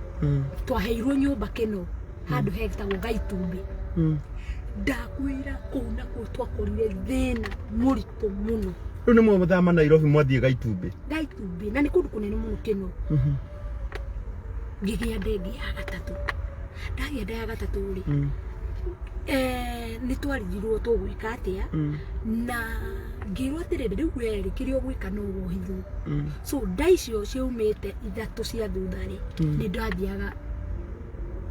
twaheirwo nyũmba kĩno handũ hetagwo Gaitumbĩ. Ndakwĩra kũu nakuo twakorire thĩna mũritũ mũno. Rĩu nĩ mwathama Nairobi mwathiĩ Gaitumbĩ? Gaitumbĩ, na nĩ kũndũ kũnene mũno kĩno. Ngĩgĩa nda ĩngĩ ya gatatũ. Ndagĩa nda ya gatatũ rĩ, nĩ twarigirwo tũgwĩka atĩa, na ngĩrwo atĩrĩrĩ, rĩu werĩ kĩrĩa ũgwĩka no wohithwo. So nda icio ciaumĩte ithatũ cia thutha rĩ, nĩ ndathiaga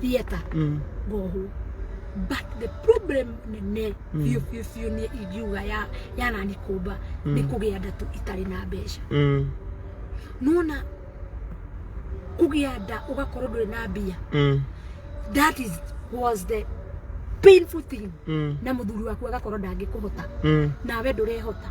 theatre ngohwo. But the problem nene biũ biũ biũ nĩ ingiuga ya yanani kũmba nĩ kũgĩa nda tu itarĩ na mbeca. Nona kũgĩa nda ũgakorwo ndũrĩ na mbia, that is was the painful thing. Na mũthuri waku agakorwo ndangĩkũhota, nawe ndũrehota,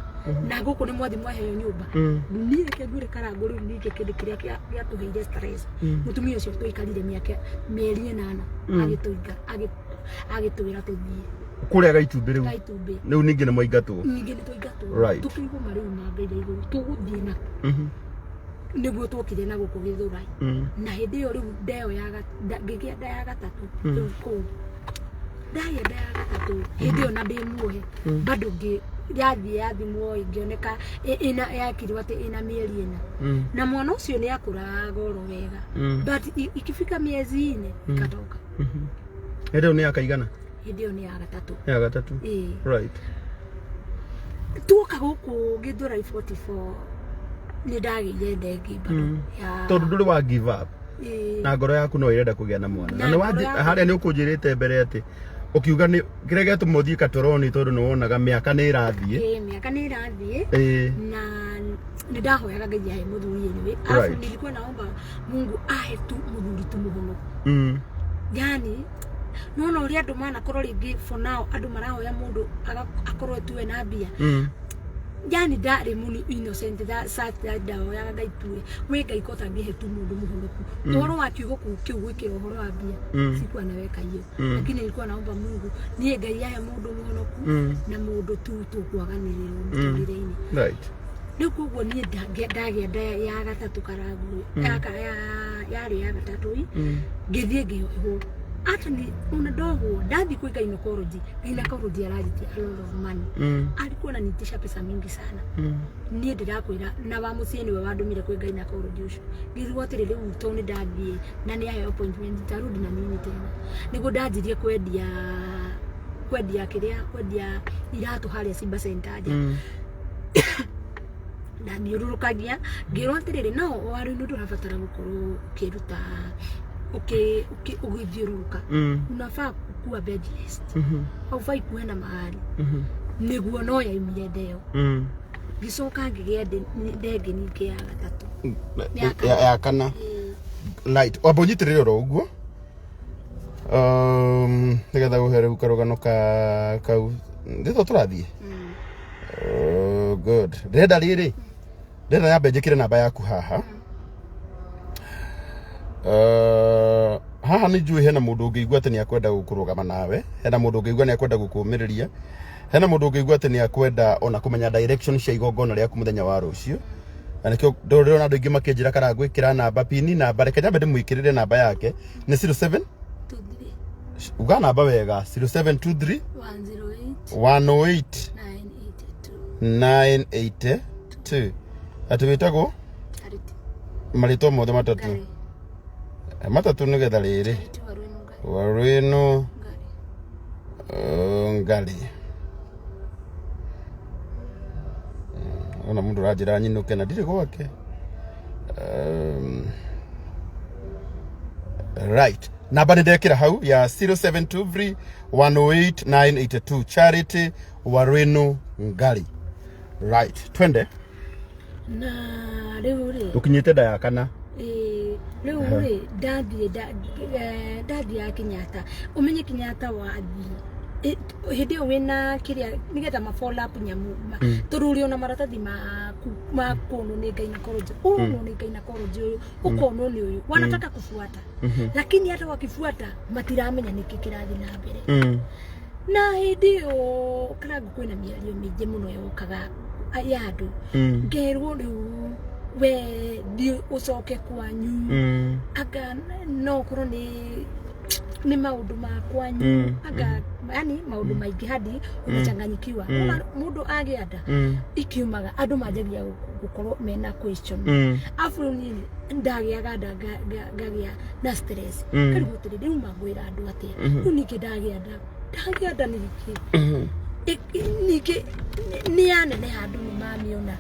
na gũkũ nĩ mwathi mwaheo nyũmba. Niĩ reke ngwĩre karango, rĩu ningĩ kĩndũ kĩrĩa gĩatũheire stress, mũtumia ũcio tũikarire mĩaka mĩeri 8 agĩtũinga, agĩtwĩra tũthiĩ. Kũrĩa Gaitumbĩ rĩu? Gaitumbĩ. Rĩu ningĩ nĩ mwaingatwo? Ningĩ nĩ tũingatwo. Tũkĩigwo marĩu mangaire igũrũ tũgũthiĩ na nĩguo twokire na gũkũ Gĩthũrai. Na hĩndĩ ĩyo rĩu ndeo ya ngĩgĩa nda ya gatatũ. Rĩu kũu ndagĩa nda ya gatatũ, hĩndĩ ĩyo na ndĩ muohe bado, ngĩ yathiĩ yathimwo ĩngĩoneka ĩna yakirwo atĩ ĩna mĩeri 4. Na mwana ũcio nĩ akũraga oro wega, but ikifika miezi 4 ikatoka. Hĩndĩ ĩyo nĩ yakaigana? Hĩndĩ ĩyo nĩ ya gatatũ. Ya gatatũ. Ĩĩ. Tuoka gũkũ Gĩthũrai 44 nĩ ndagĩire nda ĩngĩ bado ya Tondũ ndũrĩ wa give up. Ĩĩ. Na ngoro yaku no ĩrenda kũgĩa na mwana. Na na nĩ ngoro harĩa nĩ ũkũnjĩrĩte mbere atĩ ũkiuga nĩ kĩrĩa gĩatũma ũthiĩ Katoroni tondũ nĩ wonaga mĩaka nĩ ĩrathiĩ. Ĩĩ, mĩaka nĩ ĩrathiĩ. Na nĩ ndahoyaga Ngai ahe mũthuri anyway, alafu nilikuwa naomba Mungu ahe tu mũthuri tu mũhonoku. Yani nona ũrĩa andũ manakorwo rĩngĩ, for now andũ marahoya mũndũ akorwo tu ena mbia. Yani ndarĩ mũni innocent that such that ndahoyaga Ngai tuwe wĩ Ngai ko tangĩhe tu mũndũ mũhonoku. Ũhoro wa kiugo kũu kĩu gwĩkĩra ũhoro wa mbia, sikuwa naweka hiyo, lakini nilikuwa naomba Mungu niĩ Ngai ahe mũndũ mũhonoku na mũndũ tu tũkwaganĩrĩrwo mũtũrĩre-inĩ. Rĩu koguo niĩ ndagĩa nda ya gatatũ karangu, yarĩ ya gatatũ ĩ, ngĩthiĩ ngĩohwo. Hata ni ona ndohwo, ndathiĩ kwĩ gynecology, gynecology aranjitia a lot of money. Alikuwa ananiitisha pesa mingi sana. Niĩ ndĩrakwĩra na wa mũciĩ nĩwe wandũmire kwĩ gynecology ũcio. Ngĩrigwo atĩrĩ, rĩu tondũ nĩ ndathiĩ na nĩ aheo appointment, nitarudi na nini tena? Nĩguo ndanjirie kwendia kĩrĩa, kwendia iratũ harĩa Simba Center nja. Ndathiũrũrũkagia ngĩrwo atĩrĩrĩ, no warĩ nĩ ũrabatara gũkorwo ũkĩruta ũgĩthiũrũrũka. Unafaa kuwa bed rest, haufai kuenda mahali. Nĩguo no yaumire ndeo. Ngĩcoka ngĩgĩa ndenge ningĩ ya gatatũ. Ya kana. Ya kana. Ĩĩ. Right, wamba ũnyitĩrĩre oro ũguo nĩgetha ũhe rĩu karũgano ka kau ndĩto tũrathiĩ. Oh, good. Ndĩrenda rĩrĩ Ndĩrenda nyambe njĩkĩre namba yaku haha. Haha nĩ njũĩ hena mũndũ ũngĩigua atĩ nĩ akwenda kũrũgama nawe, hena mũndũ ũngĩigua nĩ akwenda gũkũmĩrĩria, hena mũndũ ũngĩigua atĩ nĩ akwenda ona kũmenya direction cia igongona rĩaku mũthenya wa rũciũ. Na nĩkĩo ndĩrona andũ aingĩ makĩnjĩra kana ngwĩkĩra namba pini namba, reke nyambe ndĩmwĩkĩrĩre namba yake nĩ 07 23 uga namba wega 0723 108 108 982 982. Atĩ wĩtagwo Charity marĩtwa mothe matatũ. Ngari. Matatũ nĩgetha rĩrĩ Charity Waruinu Ngari. Waruinu Ngari. Ngari. Ona mũndũ ũranjĩra nyinũke na ndirĩ gwake. Right, namba nĩ ndekĩra hau ya 0723 108 982 Charity Waruinu Ngari. Right, twende. Na rĩu rĩ, Ũkinyĩte nda ya kana. Ĩĩ, rĩu rĩ, ndathiĩ ndathiĩ ya Kenyatta, ũmenye Kenyatta wathiĩ hĩndĩ ĩyo wĩna kĩrĩa nĩgetha ma follow up nyamu tondũ ũrĩ ona maratathi maku ma kuonwo nĩ gynecology, ũronwo nĩ gynecology ũyũ, ũkonwo nĩ ũyũ, wanataka kufuata, lakini hata wakifuata matiramenya nĩkĩ kĩrathiĩ na mbere. Na hĩndĩ ĩyo Karangũ kwĩna mĩario mĩingĩ mũno yokaga ya andũ, ngerwo rĩu we thiĩ ũcoke kwanyu, anga no ũkorwo nĩ maũndũ ma kwanyu, anga yani maũndũ maingĩ hadi unachanganyikiwa. Ona mũndũ agĩa nda ikiumaga andũ manjagia gũkorwo mena question, afu rĩu niĩ ndagĩaga nda ngagĩa na stress, ngarigwo atĩrĩ, rĩu mangwĩra andũ atĩa? Rĩu ningĩ ndagĩa nda ningĩ ningĩ nĩ yaneneha, andũ nĩ mamiona,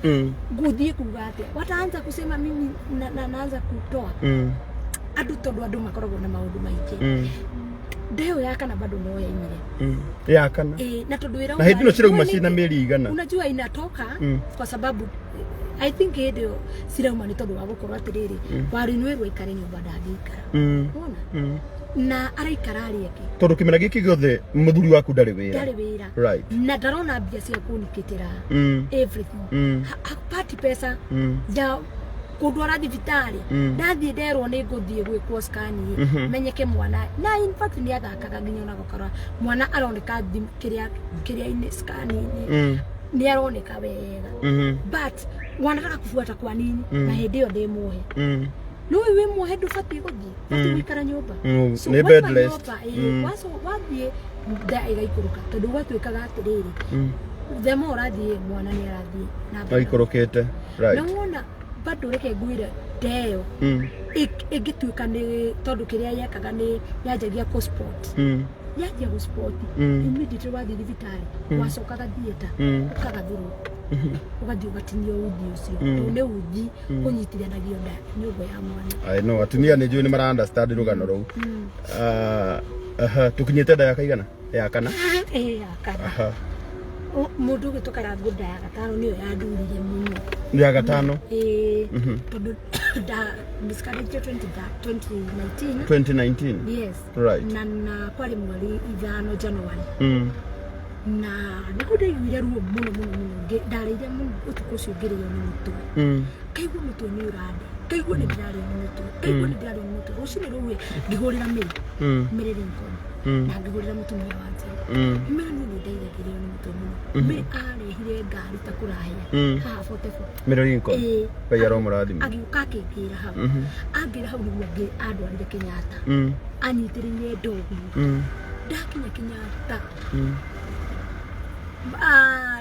ngũthiĩ kuga atĩa? Wataanza kusema mimi na naanza kutoa andũ, tondũ andũ makoragwo na maũndũ maingĩ. Nda ĩyo ya kana bado no yaimire. Ya kana. Ĩ, na tondũ wĩra Na hĩndĩ ĩno cirauma Ningĩ- ciĩna mĩeri igana? Unajua inatoka kwa sababu I think hĩndĩ ĩyo cirauma nĩ tondũ wa gũkorwo atĩrĩrĩ, warinwĩrwo aikare nyũmba, ndangĩikara. Wona? Na araikara arĩ ake. Tondũ kĩmera gĩkĩ gĩothe mũthuri waku ndarĩ wĩra. Ndarĩ wĩra. Na ndarona mbia cia kũnikĩtĩra everything. Hapati pesa ya kũndwara thibitarĩ. Ndathiĩ nderwo nĩ ngũthiĩ gwĩkwo scan menyeke mwana, na in fact nĩ athakaga nginya ona gũkorwo mwana aroneka kĩrĩa kĩrĩa-inĩ scan-inĩ, nĩ aroneka wega, but wanataka kufuata kwa nini? Na hĩndĩ ĩyo ndĩ muohe. Nĩ ũĩ wĩ muohe ndũbatiĩ gũthiĩ, batiĩ gũikara nyũmba. So, Nĩ wauma bed rest. nyũmba, ĩĩ, wathiĩ nda ĩgaikũrũka, tondũ gwatuĩkaga atĩrĩrĩ, the more ũrathiĩ mwana nĩ arathiĩ na mbere. Aikũrũkĩte. Na wona bado reke ngwĩre ndeyo ĩngĩtuĩka nĩ tondũ kĩrĩa yekaga nĩ yanjagia kũ spot, yanjia gũ spot, immediately wathiĩ thibitarĩ wacokaga theatre, ũkagathũrwo, ũgathiĩ ũgatinio uthi ũcio, tondũ nĩ uthi ũnyitithanagia nda nyũmba ya mwana. I know atumia nĩ njũĩ nĩ mara understand rũgano rũu. Ah, aha, tũkinyĩte nda ya kaigana? Ya kana? Ĩ, ya kana. Mũndũ ũgĩtwo Karangũ, nda ya gatano nĩyo yandurire mũno. Ya gatano. Ĩĩ, tondũ nda miscarriage 2019. 2019. Yes. Na kwarĩ mweri 5 January, na nĩguo ndaiguire ruo mũno mũno mũno. Ndarĩire mũno ũtukũ ũcio, ngĩrĩo nĩ mũtwe, kaigua mũtwe nĩ ũrande, kaigua nĩ ndĩrarĩo nĩ mũtwe, kaigua nĩ ndĩrarĩo nĩ mũtwe. Rũcinĩ rũu ngĩhũrĩra Mary, Mary Lincoln, na ngĩhũrĩra mũtumia wa Njerũ, ngĩmwĩra niĩ nĩ ndaigagĩrĩo nĩ mũtwe mũno. Mary arehire ngari ta kũrahĩa haha 44. Mary Lincoln. Ĩĩ. Ngai aromũrathima. Agĩũka akĩngĩra hau, angĩra hau nĩguo andwarire Kenyatta, anyitĩrĩire ndogu. Ndakinya Kenyatta,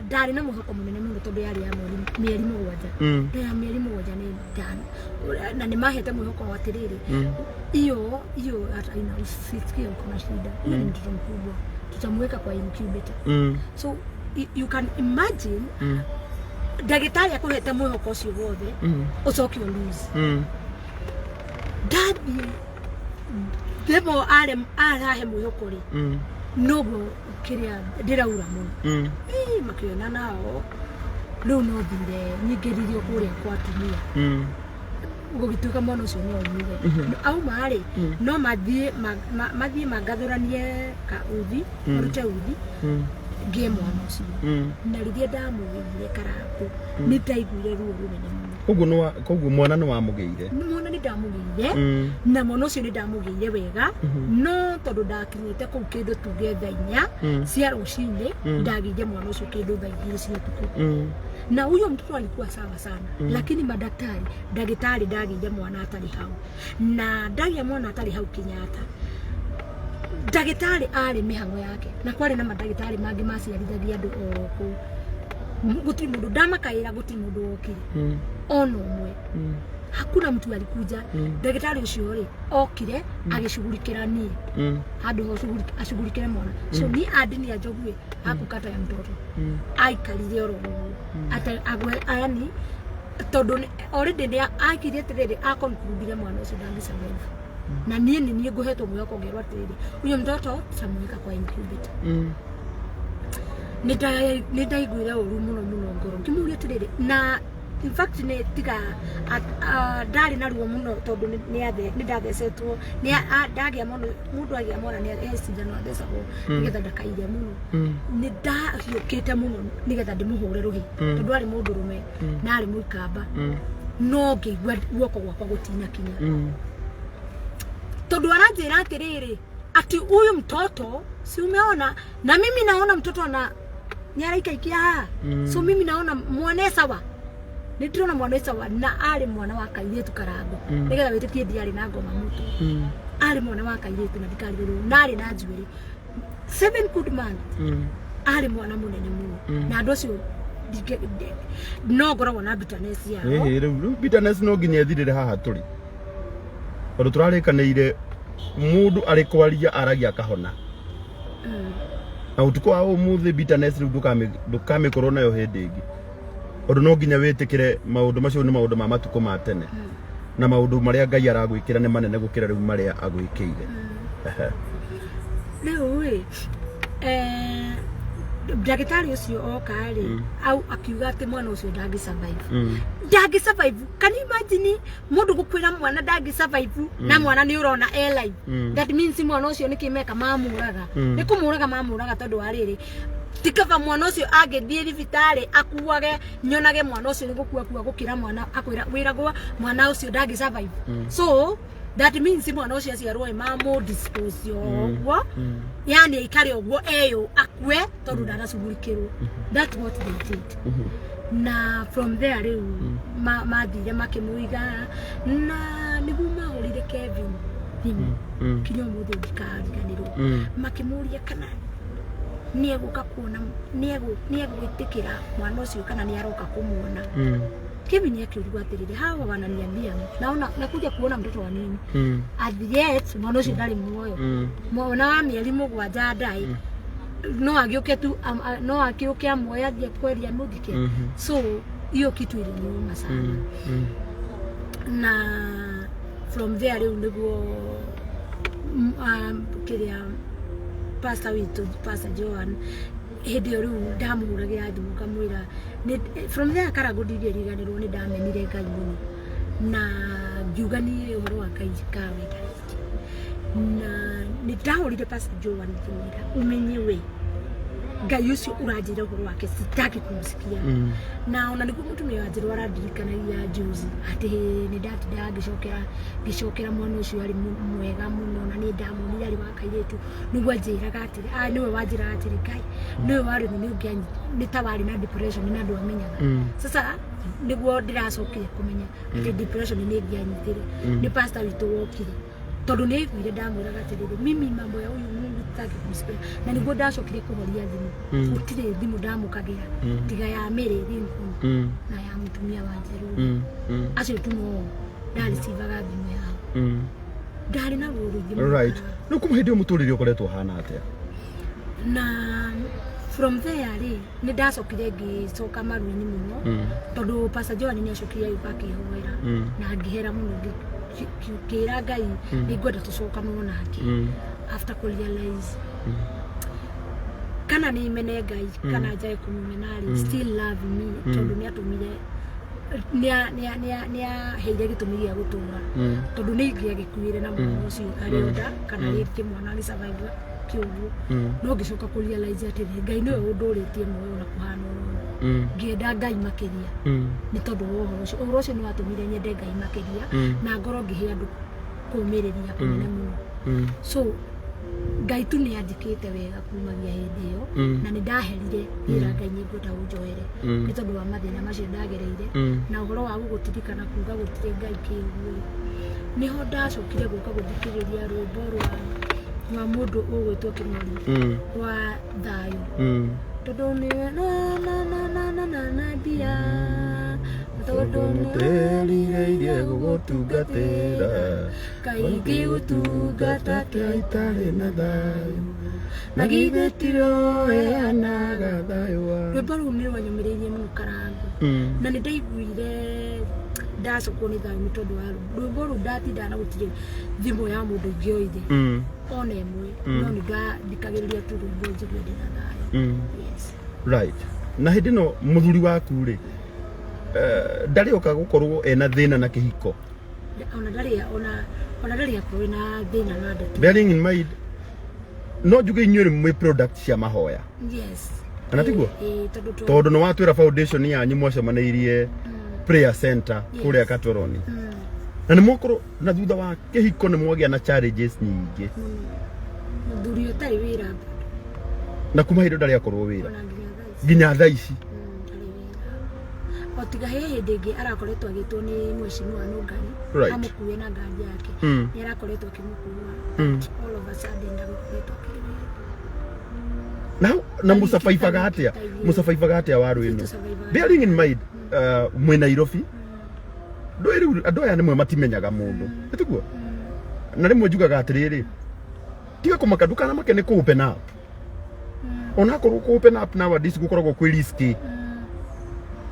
ndarĩ na mwĩhoko mũnene mũno tondũ yarĩ ya mĩeri 7. Nda ya mĩeri 7 nĩ ndani na nĩ mahete mwĩhoko wa atĩrĩrĩ, hiyo hata ina usisikie uko na shida, huyo ni mtoto mkubwa, tutamweka kwa incubator. So you can imagine ndagĩtarĩ akũhete mwĩhoko ũcio wothe, ũcoke ũ lose. Ndathiĩ themo arahe mwĩhoko rĩ, noguo kĩrĩa ndĩraura mũno. Ĩ, makĩona nao rĩu no thire nyingĩririo kũrĩa kwa atumia, gũgĩtuĩka mwana ũcio no aumire auma rĩ, no mathiĩ mathiĩ mangathũranie ka uthi, marute uthi ngĩe mwana ũcio. Na rĩrĩa ndamũgĩire Karangũ, nĩ ndaiguire ruo rũnene mũno. Koguo nĩ koguo mwana nĩ wamũgĩire? Mwana nĩ ndamũgĩire, na mwana ũcio nĩ ndamũgĩire wega, no tondũ ndakinyĩte kũu kĩndũ tuge thaa 4 cia rũcinĩ, ndagĩire mwana ũcio kĩndũ thaa 2 cia ũtukũ. Na huyo mtoto alikuwa sawa sana, lakini madaktari, ndagĩtarĩ ndagĩire mwana atarĩ hau, na ndagĩa mwana atarĩ hau Kenyatta, ndagĩtarĩ arĩ mĩhang'o yake, na kwarĩ na mandagĩtarĩ mangĩ maciarithagia andũ o kũu. Gũtirĩ mũndũ ndamakaĩra, gũtirĩ mũndũ wokire ona ũmwe. Hakuna mtu alikuja. Ndagĩtarĩ ũcio rĩ, okire agĩcugurikĩra niĩ handũ ho acugurikĩre mwana. So ni Adinia Njogu ĩ hakukata ya mtoto, aikarire oro ũguo ate agwe, yani tondũ already nĩ akire atĩrĩrĩ, akoncludire mwana ũcio ndangĩ survive, na niĩ nĩ niĩ ngũhetwo mwĩhoko ngerwo atĩrĩrĩ, huyo mtoto tutamuweka kwa incubator. Nĩ ndaiguire ũru mũno mũno ngoro, ngĩmũria atĩrĩrĩ, na in fact nĩ tiga ndarĩ na ruo mũno tondũ nĩ ndathecetwo nĩ ndagĩa mwana. Mũndũ agĩa mwana nĩ he cindano athecagwo nĩgetha ndakaire mũno. Nĩ ndahiũkĩte mũno nĩgetha ndĩmũhũre rũhĩ, tondũ arĩ mũndũrũme na arĩ mũikamba, no ngĩigua guoko gwakwa gũtinakinya, tondũ aranjĩra atĩrĩrĩ, ati huyu mtoto, si umeona na mimi naona mtoto ana nĩaraikaikia haha. So mimi naona mwana e sawa, nĩ ndĩrona mwana e sawa, na arĩ mwana wa kairĩtu karango. Nĩgetha wĩtĩkie ndiarĩ na ngoma mũtwe, arĩ mwana wa kairĩtu na ndikariganĩrwo, na arĩ na njuĩrĩ 7 good months. Arĩ mwana mũnene mũno, na andũ acio no ngoragwo na bitterness yao. Ĩhĩ, rĩu bitterness no nginya ĩthirĩre haha tũrĩ, tondũ tũrarĩkanĩire mũndũ arĩ kwaria aragia akahona, na ũtukũ wa ũmũthĩ bitterness rĩu ndũkamĩkorwo nayo hĩndĩ ĩngĩ, tondũ no nginya wĩtĩkĩre maũndũ macio nĩ maũndũ ma matukũ ma tene, na maũndũ marĩa Ngai aragwĩkĩra nĩ manene gũkĩra rĩu marĩa agwĩkĩire. Ehe. Rĩu ĩ ndagĩtarĩ ũcio oka rĩ, au akiuga atĩ mwana ũcio ndangĩ survive. Ndangĩ survive. Can you imagine mũndũ gũkwĩra mwana ndangĩ survive, na mwana nĩ ũrona e live? That means mwana ũcio nĩ kĩmeka mamũraga, nĩ kũmũraga mamũraga, tondũ wa rĩrĩ, ti kaba mwana ũcio angĩthiĩ thibitarĩ akuage, nyonage mwana ũcio nĩ gũkua kua, gũkĩra mwana akwĩra wĩragwo mwana ũcio ndangĩ survive. So that means mwana ũcio aciarwo ĩ mamũ dispose ũguo, yani aikare ũguo eyũ akue tondũ ndaracugurikĩrwo. That's what they did. Na from there rĩu mathire makĩmũiga, na nĩguo mahũrire Kevin thimũ, kinya ũmũthĩ ndikariganĩrwo, makĩmũria kana nĩ egũka kuona, nĩ egwĩtĩkĩra mwana ũcio, kana nĩ aroka kũmuona. Kevin akĩũrigwo atĩrĩrĩ, hawa wananiambia naona nakuja kuona mtoto wa nini? At yet mwana ũcio ndarĩ muoyo. Mwana wa mĩeri 7 ndaĩ no agĩũke tu no agĩũke amuoye athiĩ kweria mũthike. So hiyo kitu iliniuma sana. Na from there rĩu nĩguo kĩrĩa pastor witũ, Pastor Joan, hĩndĩ ĩyo rĩu ndamũhũragĩra thimũ ngamwĩra from there Karangũ ndingĩriganĩrwo, nĩ ndamenire Ngai mũno na ngiuga niĩ ũhoro wa Ngai kawenda, na nĩ ndahũrire Pastor Joan ngĩmwĩra, ũmenye we Ngai ũcio ũranjĩra ũhoro wake sitaki kumsikia. Na ona nĩguo mũtumia wa Njerũ arandirikanagia juzi atĩ nĩ ndatindaga ngĩcokera mwana ũcio arĩ mwega mũno, na nĩ ndamuonire arĩ wa kairĩtu. Nĩguo anjĩraga atĩrĩ, nĩwe wanjĩraga atĩrĩ, Ngai nĩwe warĩ nĩ ũngĩanyi nĩ ta warĩ na depression na ndwamenyaga. Sasa nĩguo ndĩracokire kũmenya atĩ depression nĩ ĩngĩanyitire. Nĩ pastor witũ wokire, tondũ nĩ aiguire ndamwĩraga atĩrĩrĩ, mimi mambo ya huyu Mungu sitaki kumsikia, na nĩguo ndacokire kũhoria thimũ. Gũtirĩ thimũ ndamũkagĩra tiga ya Mary Lincoln na ya mũtumia wa Njerũ. Acio tu no ndarĩcivaga thimũ yao. Ndarĩ na ruo rũingĩ mũno. Right, rĩu kuma hĩndĩ ĩyo mũtũrĩre ũkoretwo ũhana atĩa? Na from there rĩ, nĩ ndacokire ngĩcoka maru-inĩ mũno, tondũ Pastor Joan nĩ acokire agĩũka akĩhoera, na ngĩhera mũno, ngĩra Ngai nĩ ngwenda tũcokanwo nake after kũ realize kana nĩ mene Ngai kana njage kũmũmena rĩ, still love me, tondũ nĩ atũmire nĩ aheire gĩtũmi gĩa gũtũra, tondũ nĩ ingĩagĩkuire na mwana ũcio arĩ nda, kana rĩngĩ mwana agĩ survive Kĩũguo no ngĩcoka kũ realize atĩrĩ, Ngai nĩwe ũndũrĩtie muoyo na kũhana ũguo. Ngĩenda Ngai makĩria nĩ tondũ wa ũhoro ũcio. Ũhoro ũcio nĩ watũmire nyende Ngai makĩria na ngorwo ngĩhe andũ kũmĩrĩria kũnene mũno. So Ngai tu nĩ anjĩkĩte wega kumagia hĩndĩ ĩyo. Na nĩ ndaherire ngĩra Ngai nĩ ngwenda ũnjohere nĩ tondũ wa mathĩna macio ndagereire. Na ũhoro wa gũgũtirikana kuga gũtirĩ Ngai kĩũguo, nĩho ndacokire gũka gũthikĩrĩria rwĩmbo rwa mũndũ ũgwĩtwo Kĩng'ori wa thayũ, tondũ nĩwe na na na na na na na ndia, tondũ nĩndĩrirĩirie gũgũtungatĩra. Kaingĩ gũtungata itarĩ na thayũ, na githĩ tiroheanaga thayũ wa Rwĩmbo rũu nĩ rwanyũmĩrĩirie mũno, Karango. Na nĩ ndaiguire ndacokwo nĩ thayũ nĩ tondũ wa rwĩmbo rũu. Ndatindaga na gũtirĩ thimũ ya mũndũ ingĩoire ona ĩmwe, no nĩ ndathikagĩrĩria tu rwĩmbo njigue ndĩna thayũ. Yes. Right, na hĩndĩ ĩno mũthuri waku rĩ, ndarĩ oka gũkorwo ena thĩna na kĩhiko? Ona ndarĩ, ona ndarĩ akorwo na thĩna na ndeto. Bearing in mind, no njuge inyuĩ rĩ mwĩ product cia mahoya. Yes. Kana tiguo? Ĩĩ, tondũ Tondũ nĩ watwĩra foundation yanyu mwacemanĩirie prayer center kũrĩa Katoroni, na nĩ mwakorwo na thutha wa kĩhiko nĩ mwagĩa na challenges nyingĩ. Mũthuri ũtarĩ wĩra. Na kuma hĩndĩ ndarĩ akorwo wĩra? Ona nginya thaa ici. Nginya thaa ici? Ndarĩ wĩra, o tiga he hĩndĩ ĩngĩ arakoretwo agĩtwo nĩ mheshimiwa Nũngari amũkue na ngari yake. Nĩ arakoretwo akĩmũkua. But all of a sudden ndagũkoretwo akĩrĩ wĩra. Na mũcabaibaga atĩa? Ta igĩrĩ. Mũcabaibaga atĩa waru ĩno? Tũcabaibaga. Bearing in mind, mwĩ Nairobi, ndũĩ rĩu andũ aya nĩmwe matimenyaga mũndũ, ĩtiguo? Na rĩmwe njugaga atĩrĩrĩ, tiga kũmaka, ndũkanamake nĩ kũ open up, onakorwo kũ open up nowadays gũkoragwo kwĩ risky,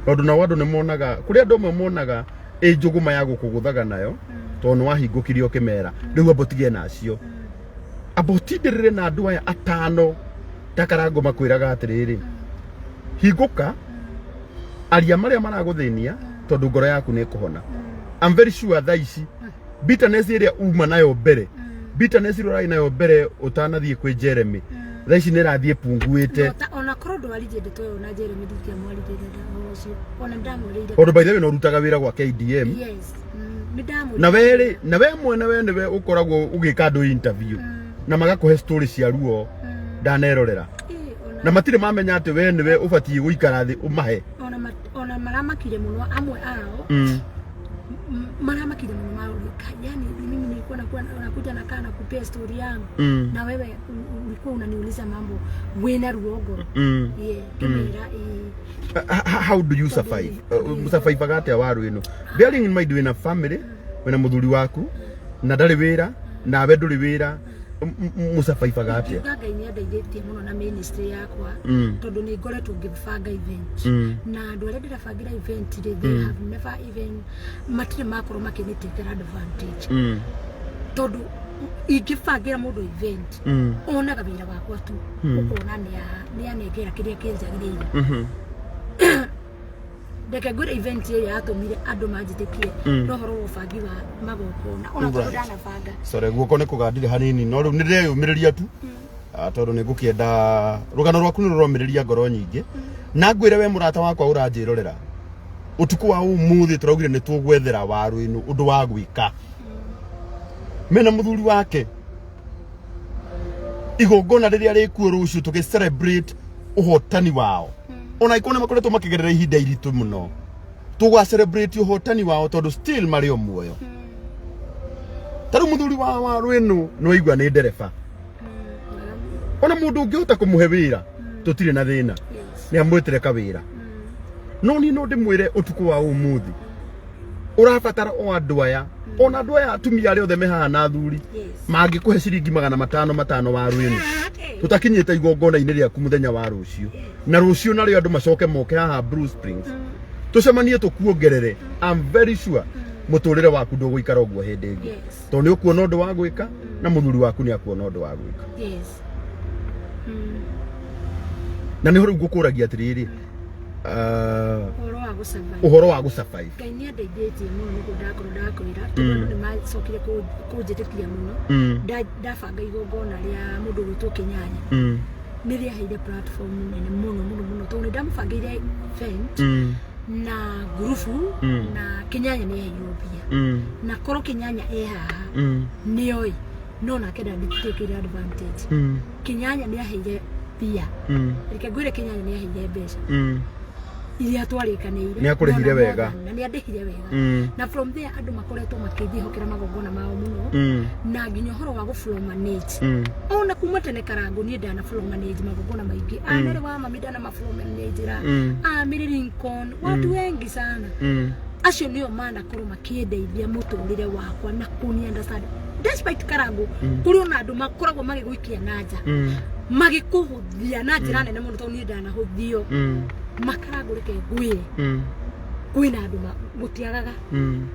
tondũ nao andũ nĩ monaga, kũrĩ andũ amwe monaga ĩ njũgũma ya gũkũgũthaga nayo, tondũ nĩ wahingũkire ũkĩmera rĩu amba ũtige nacio, amba ũtindĩrĩre na andũ aya atano ta Karango makwĩraga atĩrĩrĩ, hingũka, aria marĩa maragũthĩnia, tondũ ngoro yaku nĩ ĩkũhona. I'm very sure thaa ici bitterness ĩrĩa uma nayo mbere, bitterness ĩrĩa ũrarĩ nayo mbere ũtanathiĩ kwĩ Jeremy, thaa ici nĩ ĩrathiĩ punguĩte. No, ona korwo ndwaririe ndeto ĩyo na Jeremy, ndingĩamwarĩrĩria ũhoro ũcio, ona ndamwĩrĩire. Tondũ by the way no ũrutaga wĩra gwa KDM. Yes, nĩ ndamwĩrĩire. Na we rĩ, na we mwene, we nĩwe ũkoragwo ũgĩka andũ interview na magakũhe story cia ruo, ndanerorera. Ĩ, ona Na matirĩ mamenya atĩ we nĩwe ũbatiĩ gũikara thĩ ũmahe. Ona maramakire mũno amwe ao. Maramakire mũno marũrĩka, yani mimi nilikuwa nakuwa nakuja nakaa nakupea story yangu na wewe ulikuwa unaniuliza mambo wĩna ruo ngoro. Yeah, ngĩmera ĩĩ. How do you survive? Mũsurvivaga atĩa waru ĩno, bearing in mind wĩna family, wĩna mũthuri waku na ndarĩ wĩra, nawe ndũrĩ wĩra? Mũsurvivaga atĩa? Ngiuga Ngai nĩ andeithĩtie mũno na ministry yakwa, tondũ nĩ ngoretwo ngĩbanga event, na andũ arĩa ndĩrabangĩra event rĩ, they have never even, matirĩ makorwo makĩnĩtĩkĩra advantage, tondũ ingĩbangĩra mũndũ event, onaga wĩra wakwa tu, ũkona nĩ anengera kĩrĩa kĩnjagĩrĩire. Reke ngwĩre, event ĩrĩa yatũmire andũ manjĩtĩkie no ũhoro wa ũbangi wa magongona, ona tondũ ndanabanga. Sorry, guoko nĩ kũgandire hanini, no rĩu nĩ ndĩreyũmĩrĩria tu. Ah, tondũ nĩ ngũkĩenda rũgano rwaku nĩ rũromĩrĩria ngoro nyingĩ, na ngwĩre we mũrata wakwa ũranjĩrorera ũtukũ wa ũmũthĩ, tũraugire nĩ tũgwethera waru ĩno ũndũ wa gwĩka mena mũthuri wake igongona rĩrĩa rĩkuo rũciũ, tũgĩ celebrate ũhotani wao, ona angĩkorwo nĩ makoretwo makĩgerera ihinda iritũ mũno, tũga celebrate ũhotani wao tondũ still marĩ o muoyo. Ta rĩu mũthuri wa waru ĩno nĩ waigua nĩ ndereba, ona mũndũ ũngĩhota kũmũhe wĩra tũtirĩ na thĩna, nĩ amwĩtĩre kawĩra. No niĩ no ndĩmwĩre ũtukũ wa ũmũthĩ ũrabatara o andũ aya, ona andũ aya atumia arĩa othe me haha na athuri, mangĩkũhe ciringi 500 500 waru ĩno, tũtakinyĩte igongona-inĩ rĩaku mũthenya wa rũciũ, na rũciũ narĩo andũ macoke moke haha Blue Springs tũcemanie tũkuongerere, I'm very sure mũtũrĩre waku ndũgũikara ũguo hĩndĩ ĩngĩ, tondũ nĩ ũkuona ũndũ wa gwĩka na mũthuri waku nĩ akuona ũndũ wa gwĩka. Na nĩho rĩu ngũkũragia atĩrĩrĩ, Ũhoro wa gũ survive. Ũhoro wa gũ survive. Ngai nĩ andeithĩtie mũno nĩguo ndakorwo ndakwĩra, tondũ andũ nĩ macokire kũnjĩtĩkia mũno. Ndabanga igongona rĩa mũndũ ũgwĩtwo Kĩnyanya, nĩ rĩaheire platform nene mũno mũno mũno, tondũ nĩ ndamũbangĩire event na ngurubu, na Kĩnyanya nĩ aheirwo mbia, na korwo Kĩnyanya e haha nĩoĩ, no nake ndandĩkĩire advantage. Kĩnyanya nĩ aheire mbia. Reke ngwĩre, Kĩnyanya nĩ aheire mbeca iria twarĩkanĩire. Nĩ akũrĩhire No na wega. more than, na nĩ andĩhire wega. Na from there andũ makoretwo makĩnjĩhokera magongona mao mũno, na nginya ũhoro wa gũ floor manage, ona kuma tene Karango niĩ ndana floor manage magongona maingĩ, anere wa mami ndana ma floor managera, Amiri Lincoln, watu wengi sana. Acio nĩo manakorwo makĩndeithia mũtũrĩre wakwa na kũni understand, despite Karango kũrĩ ona andũ makoragwo magĩgũikia na nja, magĩkũhũthia na njĩra nene mũno, tondũ niĩ ndanahũthio. Makarango, reke ngwĩre, kwĩna andũ gũtiagaga,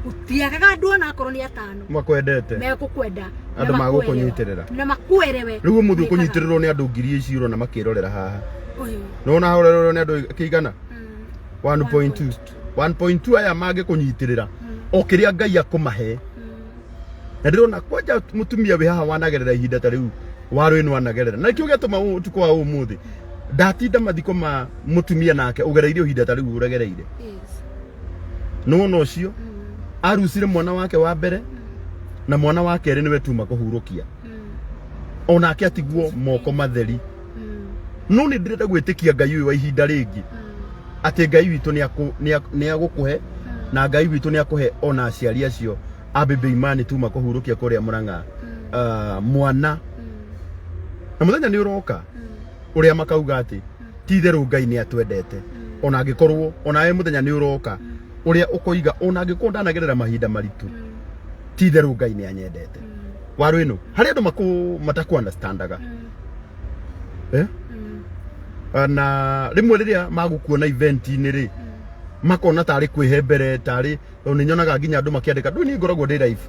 gũtiagaga andũ ona akorwo nĩ atano makwendete, megũkwenda na andũ makũerewe. Magũkũnyitĩrĩra. Na makuerewe. Rĩu ũmũthĩ Wĩkaga. ũkũnyitĩrĩrwo nĩ andũ ngiri ici ũrona makĩrorera haha. Ũyũ. Nĩwona haha ũrerorerwo nĩ andũ kĩigana? 1.2, 1.2 aya mangĩkũnyitĩrĩra o kĩrĩa Ngai akũmahe. Na ndĩrona kwanja mũtumia wĩ haha wanagerera ihinda ta rĩu warũ ĩno anagerera, na nĩkĩo gĩatũma ũtukũ wa ũmũthĩ ndatinda mathiko ma mũtumia nake ũgereire ihinda ta rĩu ũregereire. Nĩwona ũcio arucire mwana wake wa mbere, na mwana wa kerĩ nĩwe tuma kũhurũkia, onake atigwo moko matheri. No nĩ ndĩrenda gwĩtĩkia Ngai ũyũ wa ihinda rĩngĩ, atĩ Ngai witũ nĩ agũkũhe, na Ngai witũ nĩ akũhe ona aciari acio a Bebe Imani tuma kũhurũkia kũrĩa Mũrang'a, mwana, na mũthenya nĩ ũroka ũrĩa makauga atĩ ti itherũ Ngai nĩ atwendete. Ona angĩkorwo onawe mũthenya nĩ ũroka ũrĩa ũkoiga, ona angĩkorwo ndanagerera mahinda maritũ, ti itherũ Ngai nĩ anyendete. Waru ĩno harĩ andũ makũ matakũ understandaga, eh? Na rĩmwe rĩrĩa magũkuona event-inĩ rĩ, makona tarĩ kwĩhe mbere, tarĩ tondũ nĩ nyonaga nginya andũ makĩandĩka ndũ niĩ ngoragwo ndĩ live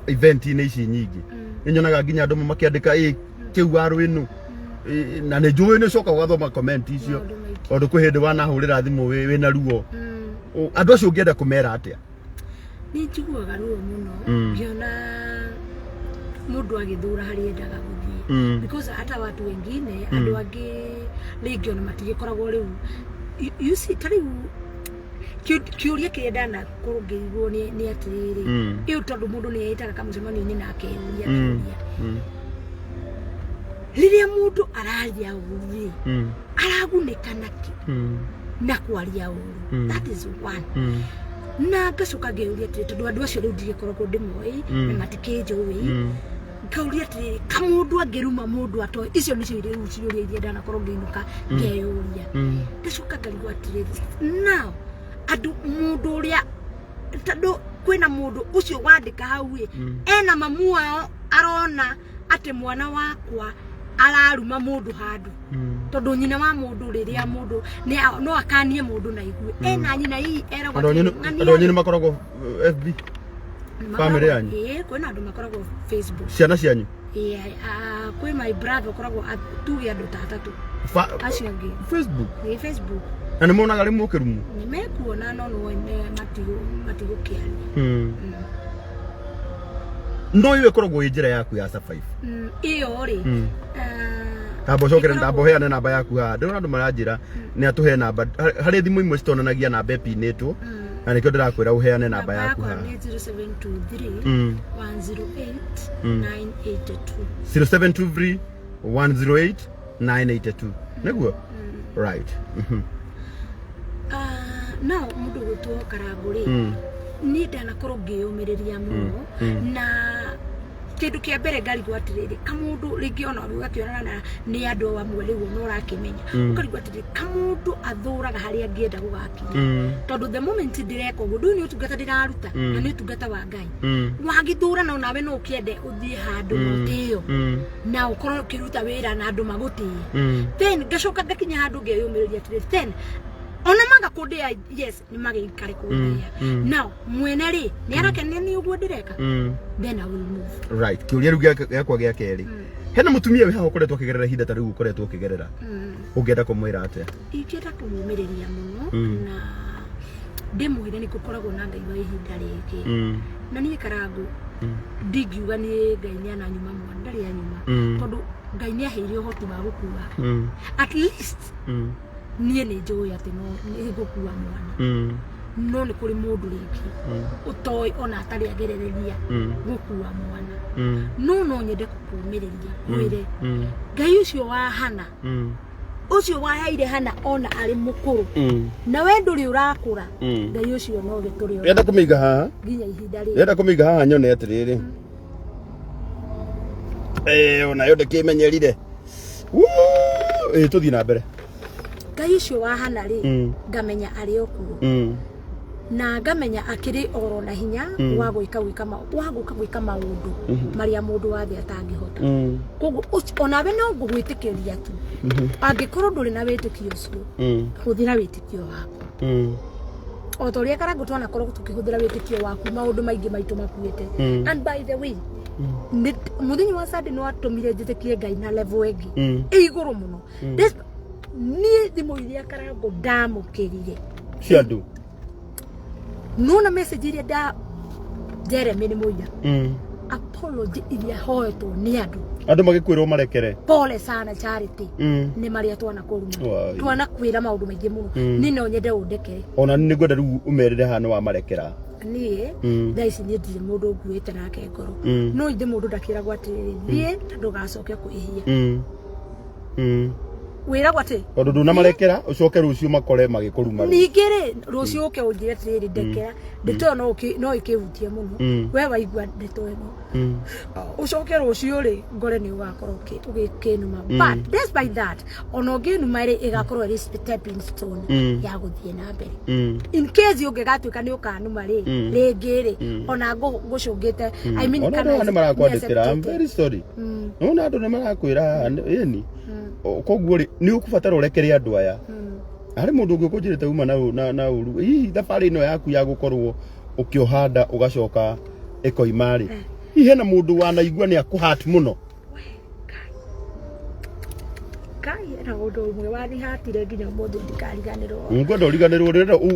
event-inĩ ici nyingĩ, nĩ nyonaga nginya andũ makĩandĩka ĩ kĩu waru ĩno. Ĩ, na nĩ njũĩ nĩ ũcoka ũgathoma comment icio, Maũndũ maingĩ. Tondũ kwĩ hĩndĩ wanahũrĩra thimũ wĩna ruo. Andũ acio ũngĩenda kũmera atĩa? Nĩ njiguaga ruo mũno ngĩona mũndũ agĩthura harĩa endaga gũthiĩ, because hata watu wengine, andũ angĩ rĩngĩ ona matigĩkoragwo rĩu. You see, ta rĩu kĩũria kĩrĩa ndanakorwo ngĩiguo nĩ atĩrĩrĩ, ĩyo tondũ mũndũ nĩ etaga kamũcemanio-inĩ na akeyũria kĩũria, rĩrĩa mũndũ araria ũru rĩ, aragunĩka nakĩ na kwaria ũru? That is one. Na ngacoka ngeyũria atĩrĩ, tondũ andũ acio rĩu ndigĩkoragwo ndĩmoĩ na matikĩnjũĩ, ngauria atĩrĩrĩ, kamũndũ angĩruma mũndũ atoĩ, icio nĩcio rĩu ciũria iria ndanakorwo ngĩinũka ngeyũria. Ngacoka ngarigwo atĩrĩrĩ, now andũ, mũndũ ũrĩa, tondũ kwĩna mũndũ ũcio wandĩka hau ĩ, ena mamu wao arona atĩ mwana wakwa araruma mũndũ handũ, tondũ nyina wa mũndũ, rĩrĩa mũndũ no akanie mũndũ na igue ena nyina hihi eragwo Andũ anyu atĩrĩrĩ, ng'ania andũ anyu rĩ, nĩ makoragwo FB? nĩ Family makoragwo- yanyu? Ĩĩ, kwĩna andũ makoragwo Facebook. Ciana cianyu? Ĩĩ, kwĩ my brother ũkoragwo tuge andũ ta atatũ acio angĩ. Facebook? Ĩ, Facebook. Na nĩ monaga rĩmwe ũkĩrumwo? Nĩ mekuona, no no matigũkĩaria. No ĩyo ĩkoragwo ĩ njĩra yaku ya survive? Ĩyo rĩ, Tamba ũcokere, ĩkoragwo- tamba ũheane namba yaku haha. Ndĩrona andũ maranjĩra nĩ atũhe namba. Harĩ thimũ imwe citonanagia namba ĩpinĩtwo, na nĩkĩo ndĩrakwĩra ũheane namba Namba yaku yakwa haha. nĩ 0723 108 982. 0723 108 982, nĩguo? Right. Ah, no mũndũ gwĩtwo Karango rĩ, niĩ ndanakorwo ngĩyũmĩrĩria mũno, na kĩndũ kĩa mbere ngarigwo atĩrĩrĩ, kamũndũ rĩngĩ ona ũgakĩonana na nĩ andũ amwe rĩu ona ũrakĩmenya, ũkarigwo atĩrĩrĩ, kamũndũ athũraga harĩa angĩenda gũgakinya, tondũ the moment ndĩreka ũguo, ndũĩ nĩ ũtungata ndĩraruta, na nĩ ũtungata wa Ngai. Wagĩthũra no nawe no ũkĩende ũthiĩ handũ na ũtĩo, na ũkorwo ũkĩruta wĩra na andũ magũtĩe. Then ngacoka ngakinya handũ ngeyũmĩrĩria atĩrĩrĩ, then ona maga kũndĩa, yes, nĩ magĩikare kũndĩa. Now mwene rĩ, nĩ arakenio nĩ ũguo ndĩreka, then I will move. Right, kĩũria rĩu gĩakwa gĩa kerĩ, hena mũtumia wĩ haha ũkoretwo akĩgerera ihinda ta rĩu ũkoretwo ũkĩgerera, ũngĩenda kũmwĩra atĩa? Ingĩenda kũmũmĩrĩria mũno, na Ndĩmwĩre nĩ gũkoragwo na Ngai wa ihinda rĩngĩ. Na niĩ Karangũ ndingiuga niĩ Ngai nĩ ananyuma mwana, ndarĩ anyuma, tondũ Ngai nĩ aheire ũhoti wa gũkua. At least niĩ nĩ njũĩ atĩ no nĩ ngũkua mwana, no nĩ kũrĩ mũndũ rĩngĩ ũtoĩ ona atarĩ agerereria gũkua mwana. No nyende kũkũmĩrĩria ngwĩre Ngai ũcio wa Hana, ũcio waheire Hana ona arĩ mũkũrũ, na we ndũrĩ ũrakũra, Ngai ũcio nowe tũrĩ Ndĩrenda kũmĩiga haha. Nginya ihinda rĩrĩ. Ndĩrenda kũmĩiga haha nyone atĩrĩrĩ. Eh, onayo ndĩkĩmenyerire. Woo! Ĩ, tũthiĩ na mbere. Ngai ũcio wa Hana rĩ, ngamenya arĩ o kuo, na ngamenya akĩrĩ oro na hinya wa gwĩka gwĩka wa gũka gwĩka maũndũ marĩa mũndũ wa thĩ atangĩhota. Koguo onawe no ngũgwĩtĩkĩria tu, angĩkorwo ndũrĩ na wĩtĩkio ũcio, hũthĩra wĩtĩkio waku o ta ũrĩa Karangũ twanakorwo tũkĩhũthĩra wĩtĩkio waku maũndũ maingĩ maitũ makuĩte. And by the way, mũthenya wa Sunday nĩ watũmire njĩtĩkie Ngai na level ĩngĩ ĩ igũrũ mũno. Niĩ thimũ iria Karangũ ndamũkĩrire Cia andũ. Nona message iria nda Jeremy nĩ mũira, apology iria hoetwo nĩ andũ. Andũ magĩkwĩrwo marekere. Pole sana Charity, nĩ marĩa twanakũruma, Wai. twanakwĩra maũndũ maingĩ mũno. Niĩ no nyende ũndekere. Ona nĩ ngwenda rĩu ũmerĩre haha nĩ wamarekera. Niĩ thaa ici niĩ ndirĩ mũndũ nguĩte nake ngoro. No ithe mũndũ ndakĩragwo atĩrĩrĩ, thiĩ na ndũgacoke kwĩhia. Wĩragwo atĩ Tondũ ndũnamarekera ũcoke rũciũ makore magĩkũruma rũciũ. Ningĩ rĩ, rũciũ ũke ũnjĩre atĩrĩrĩ, ndekera, ndeto ĩyo no ĩkĩhutie mũno. We waigua ndeto ĩno, ũcoke rũciũ rĩ, ngore nĩ ũgakorwo ũgĩkĩnuma. But despite that, ona ũngĩnuma rĩ, ĩgakorwo ĩrĩ stepping stone ya gũthiĩ na mbere. In case ũngĩgatuĩka nĩ ũkanuma rĩ, rĩngĩ rĩ, ona ngũcũngĩte, I mean, Ona kana andũ nĩ marakwandĩkĩra, I'm nĩ very sorry. Nona andũ nĩ marakwĩra haha, ĩni. Koguo rĩ, nĩ ũkũbatara ũrekere andũ aya. Harĩ mũndũ ũngĩ ũkũnjĩrĩte uma na ũru hihi thabarĩ ĩno yaku ya gũkorwo ũkĩoha nda ũgacoka ĩkoima rĩ, hihi hena mũndũ wanaigua nĩ akũhat mũno? Ngai, hena mũndũ ũmwe wathihatire nginya ũmũthĩ ndikariganĩrwo. Ngwenda ũriganĩrwo,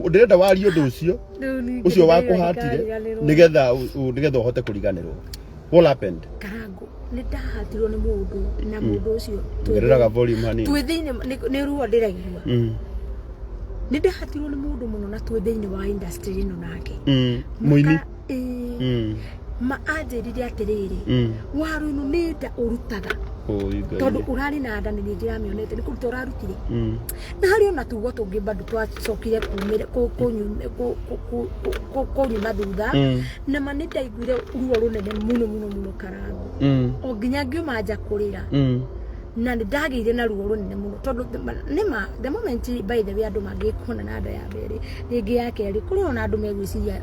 ndĩrenda warie ũndũ ũcio Rĩu ningĩ ũcio ndĩrenda wakũhatire ndikariganĩrwo. nĩgetha ũhote kũriganĩrwo. What happened? Karangũ, nĩ ndahatirwo nĩ mũndũ, na mũndũ ũcio Ongereraga volume hanini. Twĩ thĩinĩ nĩ ruo ndĩraigua. Nĩ ndahatirwo nĩ mũndũ mũno, na twĩ thĩinĩ wa industry ĩno nake. Mũini. Ĩĩ. Ma anjĩrire atĩrĩrĩ, waru ĩno nĩ nda ũrutaga. Oi, Ngai. Tondũ ũrarĩ na nda nĩ ndĩramĩonete nĩ kũruta ũrarutire. Na harĩ ona tugo tũngĩ bado twacokire kumĩra kũnyuma thutha. Na ma nĩ ndaiguire ruo rũnene mũno mũno mũno, Karangũ, o nginya ngiuma nja kũrĩra. Na nĩ ndagĩire na ruo rũnene mũno, tondũ nĩma the moment, by the way, andũ mangĩkuona na nda ya mbere, rĩngĩ ya kerĩ, kũrĩ ona andũ megwĩciria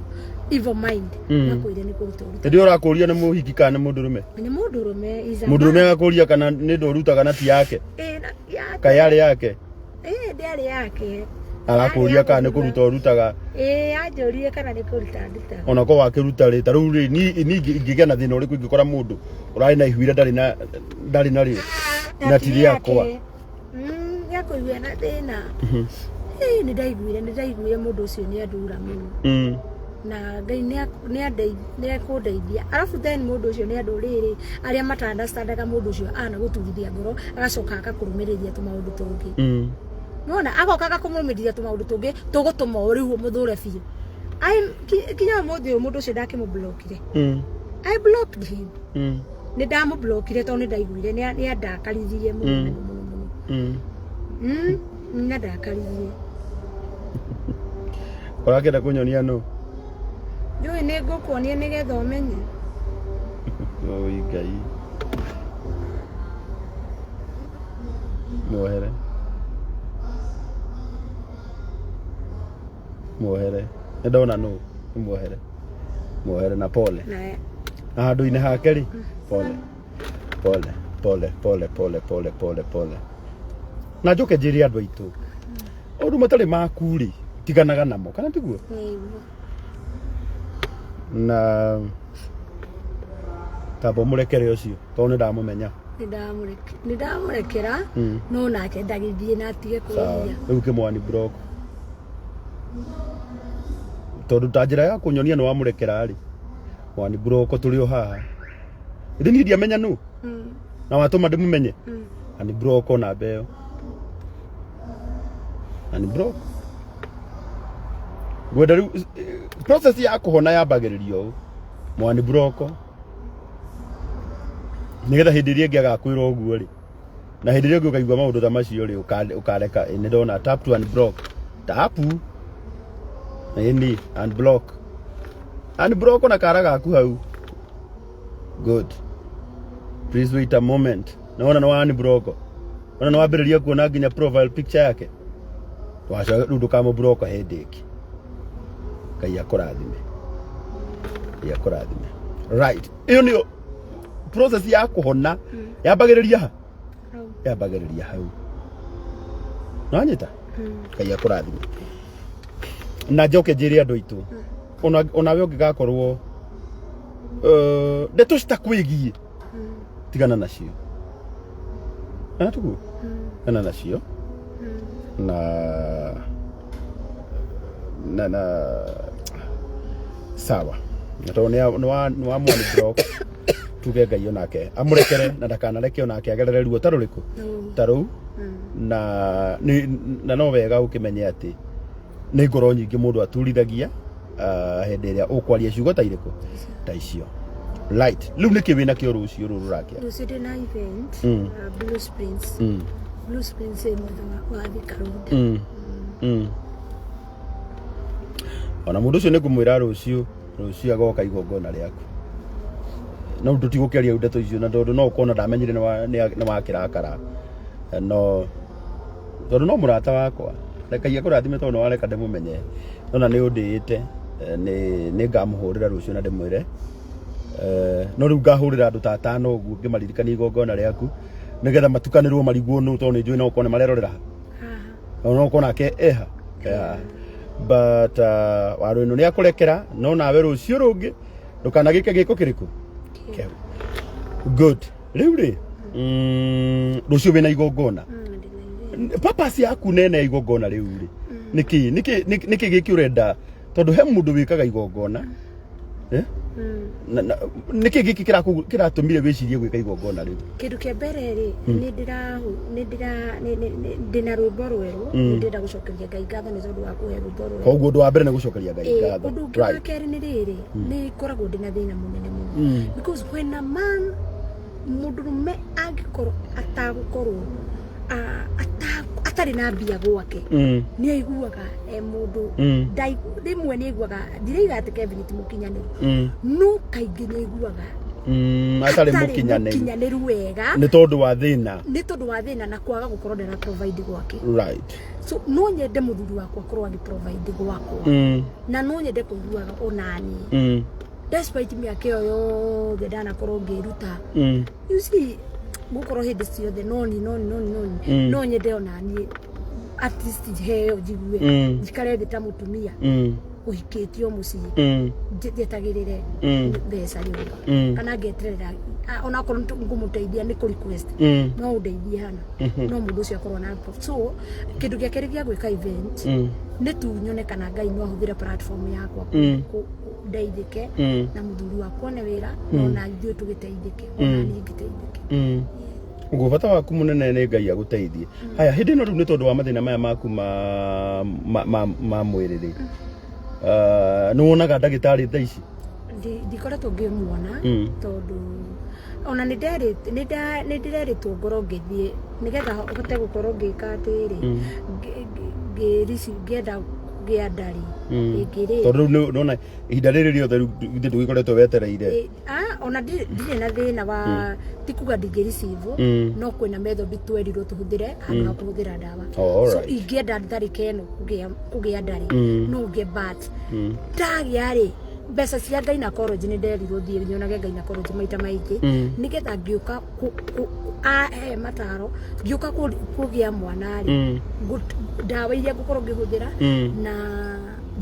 evil mind, makwĩre nĩ kũruta ũruta. Hĩndĩ ĩyo ũrakũria nĩ mũhiki kana nĩ mũndũrũme? Nĩ mũndũrũme, is a Mũndũrũme. Man. Agakũria kana nĩ ndũ ũrutaga na ti yake? Ĩ, na ti yake. Kaĩ yarĩ yake? Ĩ, ndĩarĩ yake. Arakũria kana nĩ kũruta ũrutaga? Ĩ, anjũrire kana nĩ kũruta ndutaga. Ona ko wakĩruta rĩ, ta rĩu rĩ, ni ingĩgĩa na thĩna ũrĩkũ ingĩkora mũndũ ũrarĩ na ihu iria ndarĩ narĩo na ti rĩakwa? Nĩakũigua na thĩna. Ĩ, nĩ ndaiguire mũndũ ũcio nĩ andura mũno. Na Ngai nĩ ekũndeithia. Arabu then mũndũ ũcio nĩ andũ rĩrĩ arĩa mata understandaga, mũndũ ũcio ana gũturithia ngoro, agacoka agakũrũmĩrĩria tũmaũndũ tũngĩ. Nona agoka agakũrũmĩrĩria tũmaũndũ tũngĩ tũgũtũma rĩu ũmũthũre biũ. Kinya ũmũthĩ ũyũ mũndũ ũcio ndakĩmũblokire. I blocked him. Nĩ ndamũblokire tondũ nĩ ndaiguire nĩ andakarithirie mũno mũno mũno mũno. Nĩ andakarithirie. Ũrakĩenda kũnyonia nũ? Ndiũĩ, nĩ ngũkuonia nĩgetha ũmenye. Oi Ngai, muohere, muohere, nĩ ndona nũ. Nĩ muohere, muohere na pole. Na Na handũ-inĩ hake rĩ, pole pole pole pole pole pole pole pole. Na njoke njĩre andũ aitũ, maũndũ matarĩ maku rĩ, tiganaga namo, kana tiguo? Nĩguo. Na tamba ũmũrekere ũcio, tondũ nĩ ndamũmenya. Nĩ ndamũrekera. No nake ndagĩthiĩ na atige Sawa. kwĩhia. Rĩu kĩmwani block. Tondũ ta njĩra ya kũnyonia nĩ wamũrekera rĩ, wani block tũrĩ o haha. Ĩndĩ niĩ ndiamenya nũ na watũma ndĩmũmenye. Ani block namba ĩyo. Ani block. Ngwenda rĩu process ya kũhona yambagĩrĩria ũũ. Mwani block. Nĩgetha hĩndĩ ĩrĩa ĩngĩ agakwĩra ũguo rĩ, na hĩndĩ ĩrĩa ĩngĩ ũkaigua maũndũ ta macio rĩ, ũkareka. Ĩ, nĩ ndona tap to unblock. Tap. Ĩni unblock. Unblock na kara gaku hau. Good. Please wait a moment. Naona nĩ wa unblock. Ona nĩ wambĩrĩria kuona nginya profile picture yake. Wacoka rĩu ndũkamũ-block hĩndĩ ĩngĩ. Ngai akũrathime. Ngai akũrathime. Right. Ĩyo nĩyo process ya kũhona. Yambagĩrĩria ha? Hau. Yambagĩrĩria hau. Nĩwanyita? Ngai akũrathime. Na njoke njĩre andũ aitũ. Ona onawe ũngĩgakorwo ndeto citakwĩgiĩ tigana nacio. Na tuguo? Tigana nacio. Na sawa. Na tondũ nĩ wa mwani block, tuge Ngai onake amũrekere na ndakanareke onake agerere ruo ta rũrĩkũ ta rũu. Na no wega ũkĩmenye atĩ nĩ ngoro nyingĩ mũndũ aturithagia hĩndĩ ĩrĩa ũkwaria ciugo ta irĩkũ ta icio. Right, rĩu nĩkĩ wĩna kĩo rũciũ rũrũ rũrakĩa? Rũciũ ndĩna event, Blue Springs. Blue Springs ĩ mwena wa Thika Road. Ona mũndũ ũcio nĩ ngũmwĩra rũciũ agoka igongona rĩaku, no tũtigũkĩaria rĩu ndeto icio, na tondũ no ũkona ndamenyire nĩ wakĩrakara, no tondũ no mũrata wakwa, rekagia kũrathime tondũ nĩ wareka ndĩmũmenye. Nona nĩ ũndĩĩte, nĩ ngamũhũrĩra rũciũ na ndĩmwĩre. No rĩu ngahũrĩra andũ ta atano ũguo ngĩmaririkania igongona rĩaku, nĩgetha matukanĩrwo marigwo nũ, tondũ nĩ njũĩ no ũkorwo nĩ marerorera haha. No ũkorwo nake eha. Yeah. But waro ĩno nĩ akũrekera, no nawe rũciũ rũngĩ ndũkanagĩke gĩko kĩrĩkũ kĩu. Good. Rĩu rĩ, rũciũ wĩna igongona. Ndĩna event. Purpose yaku nene ya igongona rĩu rĩ, nĩkĩ nĩkĩ nĩkĩ gĩkĩ ũrenda? Tondũ he mũndũ wĩkaga igongona, eh? Nĩkĩ gĩkĩ kĩratũmire wĩcirie gwĩka igongona rĩu? Kĩndũ kĩa mbere rĩ, nĩ ndĩra nĩ ndĩra nĩ- nĩ- nĩ- ndĩna rwĩmbo rwerũ. Nĩ ndĩrenda gũcokeria Ngai ngatho nĩ tondũ wa kũhe rwĩmbo rwerũ. Koguo ũndũ wa mbere nĩ gũcokeria Ngai ngatho. Ũndũ ũngĩ wa kerĩ nĩ rĩrĩ, nĩ ngoragwo ndĩna thĩna mũnene mũno, because when a man, mũndũrũme angĩkorwo atagũkorwo atarĩ na mbia gwake, nĩ aiguaga e mũndũ rĩmwe nĩ aiguaga, ndiraiga atĩ Kevin ti mũkinyanĩru, no kaingĩ nĩ aiguaga atarĩ mũkinyanĩru. Mũkinyanĩru wega. Nĩ tondũ wa thĩna. Nĩ tondũ wa thĩna na kwaga gũkorwo ndara provide gwake. So no nyende mũthuri wakwa akorwo agĩ provide gwakwa, na no nyende kũiguaga onani, despite mĩaka ĩyo yothe ndanakorwo ngĩruta, you see, gũkorwo hĩndĩ ciothe noni noni noni noni, no nyende onani at least heo njigue njikare thĩ ta mũtumia ũhikĩtio mũciĩ, njetagĩrĩre mbeca nyũmba, kana ngeterera onakorwo ngũmũteithia nĩ kũ request, no ũndeithie hana, no mũndũ ũcio akorwo na. So kĩndũ gĩa kerĩ gĩa gwĩka event nĩ tu nyone kana Ngai no ahũthĩre platform yakwa ndeithĩke na mũthuri wakwa one wĩra, na ona ithuĩ tũgĩteithĩke, ona niĩ ngĩteithĩke. Ũguo bata waku mũnene nĩ Ngai agũteithie. Haya, hĩndĩ ĩno rĩu nĩ tondũ wa mathĩna maya maku ma mwĩrĩ rĩ, nĩ wonaga ndagĩtarĩ thaa ici? Ndikoretwo ngĩmuona, tondũ ona nĩ ndĩrerĩtwo ngorwo ngĩthiĩ nĩgetha hote gũkorwo ngĩka atĩrĩ, ngĩenda kũgĩa ndarĩ ĩngĩ rĩ. Tondũ rĩu nĩwona ihinda rĩrĩ rĩothe rĩu ithuĩ tũgĩkoretwo wetereire. Ona ndirĩ na thĩna wa, ti kuga ndingĩ receive, no kwĩna method twerirwo tũhũthĩre handũ ha kũhũthĩra ndawa. Oh, so alright. ingĩenda ndarĩka ĩno kũgĩa ndarĩ, no ngĩe, but ndagĩa rĩ, mbeca cia gynecology, nĩ nderirwo thiĩ nyonage gynecology maita maingĩ, nĩgetha ngĩũka ahe mataro ngĩũka kũgĩa mwana rĩ, ndawa iria ngũkorwo ngĩhũthĩra na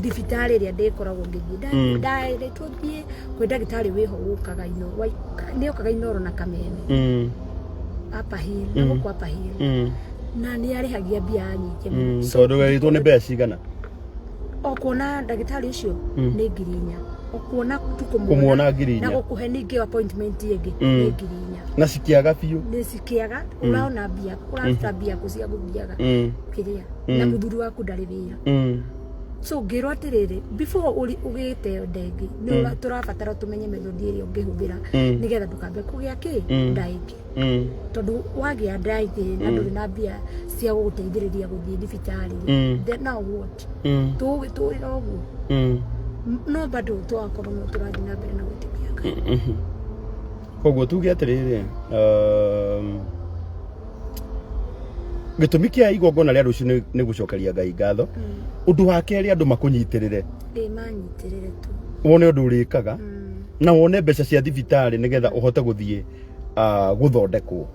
thibitarĩ ĩrĩa ndĩkoragwo ngĩthiĩ. Ndarĩtwo thiĩ kwĩ ndagĩtarĩ wĩho ũkaga Inooro, nĩ okaga Inooro na Kameme, Upper Hill na gũkũ Upper Hill, na nĩ arĩhagia mbia nyingĩ mũno. Tondũ werĩtwo nĩ mbeca cigana? O kuona ndagĩtarĩ ũcio nĩ 4,000. O kuona tu Kũmuona 4,000. Na gũkũhe ningĩ appointment ĩngĩ nĩ 4,000. Na cikiaga biũ. Nĩ cikiaga, ũraona mbia, ũraruta mbia kũ cia gũthiaga kĩrĩa, na mũthuri waku ndarĩ wĩra. So ngĩrwo atĩrĩrĩ, before ũgĩte nda ĩngĩ, nĩ tũrabatara tũmenye method ĩrĩa ũngĩhũthĩra nĩgetha ndũkambe kũgĩa kĩ nda ĩngĩ, tondũ wagĩa nda ĩngĩ na ndũrĩ na mbia cia gũgũteithĩrĩria gũthiĩ thibitarĩ rĩ, then now what? Tũgũgĩtũrĩra ũguo? No bado twakorwo no tũrathiĩ na mbere na gwĩtĩkia Ngai. Koguo tuge atĩrĩrĩ, gĩtũmi kĩa igongona rĩa rũciũ nĩ gũcokeria Ngai ngatho. Ũndũ wa kerĩ, andũ makũnyitĩrĩre. Ĩ, manyitĩrĩre tu. Wone ũndũ ũrĩkaga na wone mbeca cia thibitarĩ nĩgetha ũhote gũthiĩ gũthondekwo.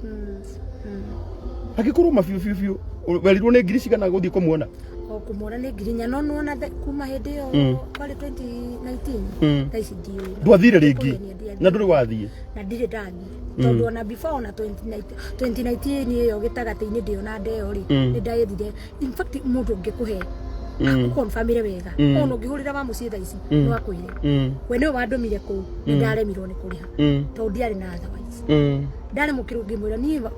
Angĩkorwo ma biũ biũ biũ, werirwo nĩ ngiri cigana gũthiĩ kũmuona? O kũmwona nĩ 4,000, no nĩwona kuma hĩndĩ ĩyo kwarĩ 2019, thaa ici ndiũĩ. Ndwathire rĩngĩ? Kũgenia ndiathire. Na ndũrĩ wathiĩ? Na ndirĩ ndathiĩ, tondũ ona before ona 2019 ĩyo gĩtagatĩ-inĩ ndĩona ndeo rĩ, nĩ ndaĩrire. In fact, mũndũ ũngĩkũhe akũconfirmire wega, ona ũngĩhũrĩra wa mũciĩ thaa ici no akwĩre we nĩwe wandũmire kũu, nĩ ndaremirwo nĩ kũrĩha tondũ ndiarĩ na otherwise. Ndarĩ mũkĩrũ ngĩmwĩra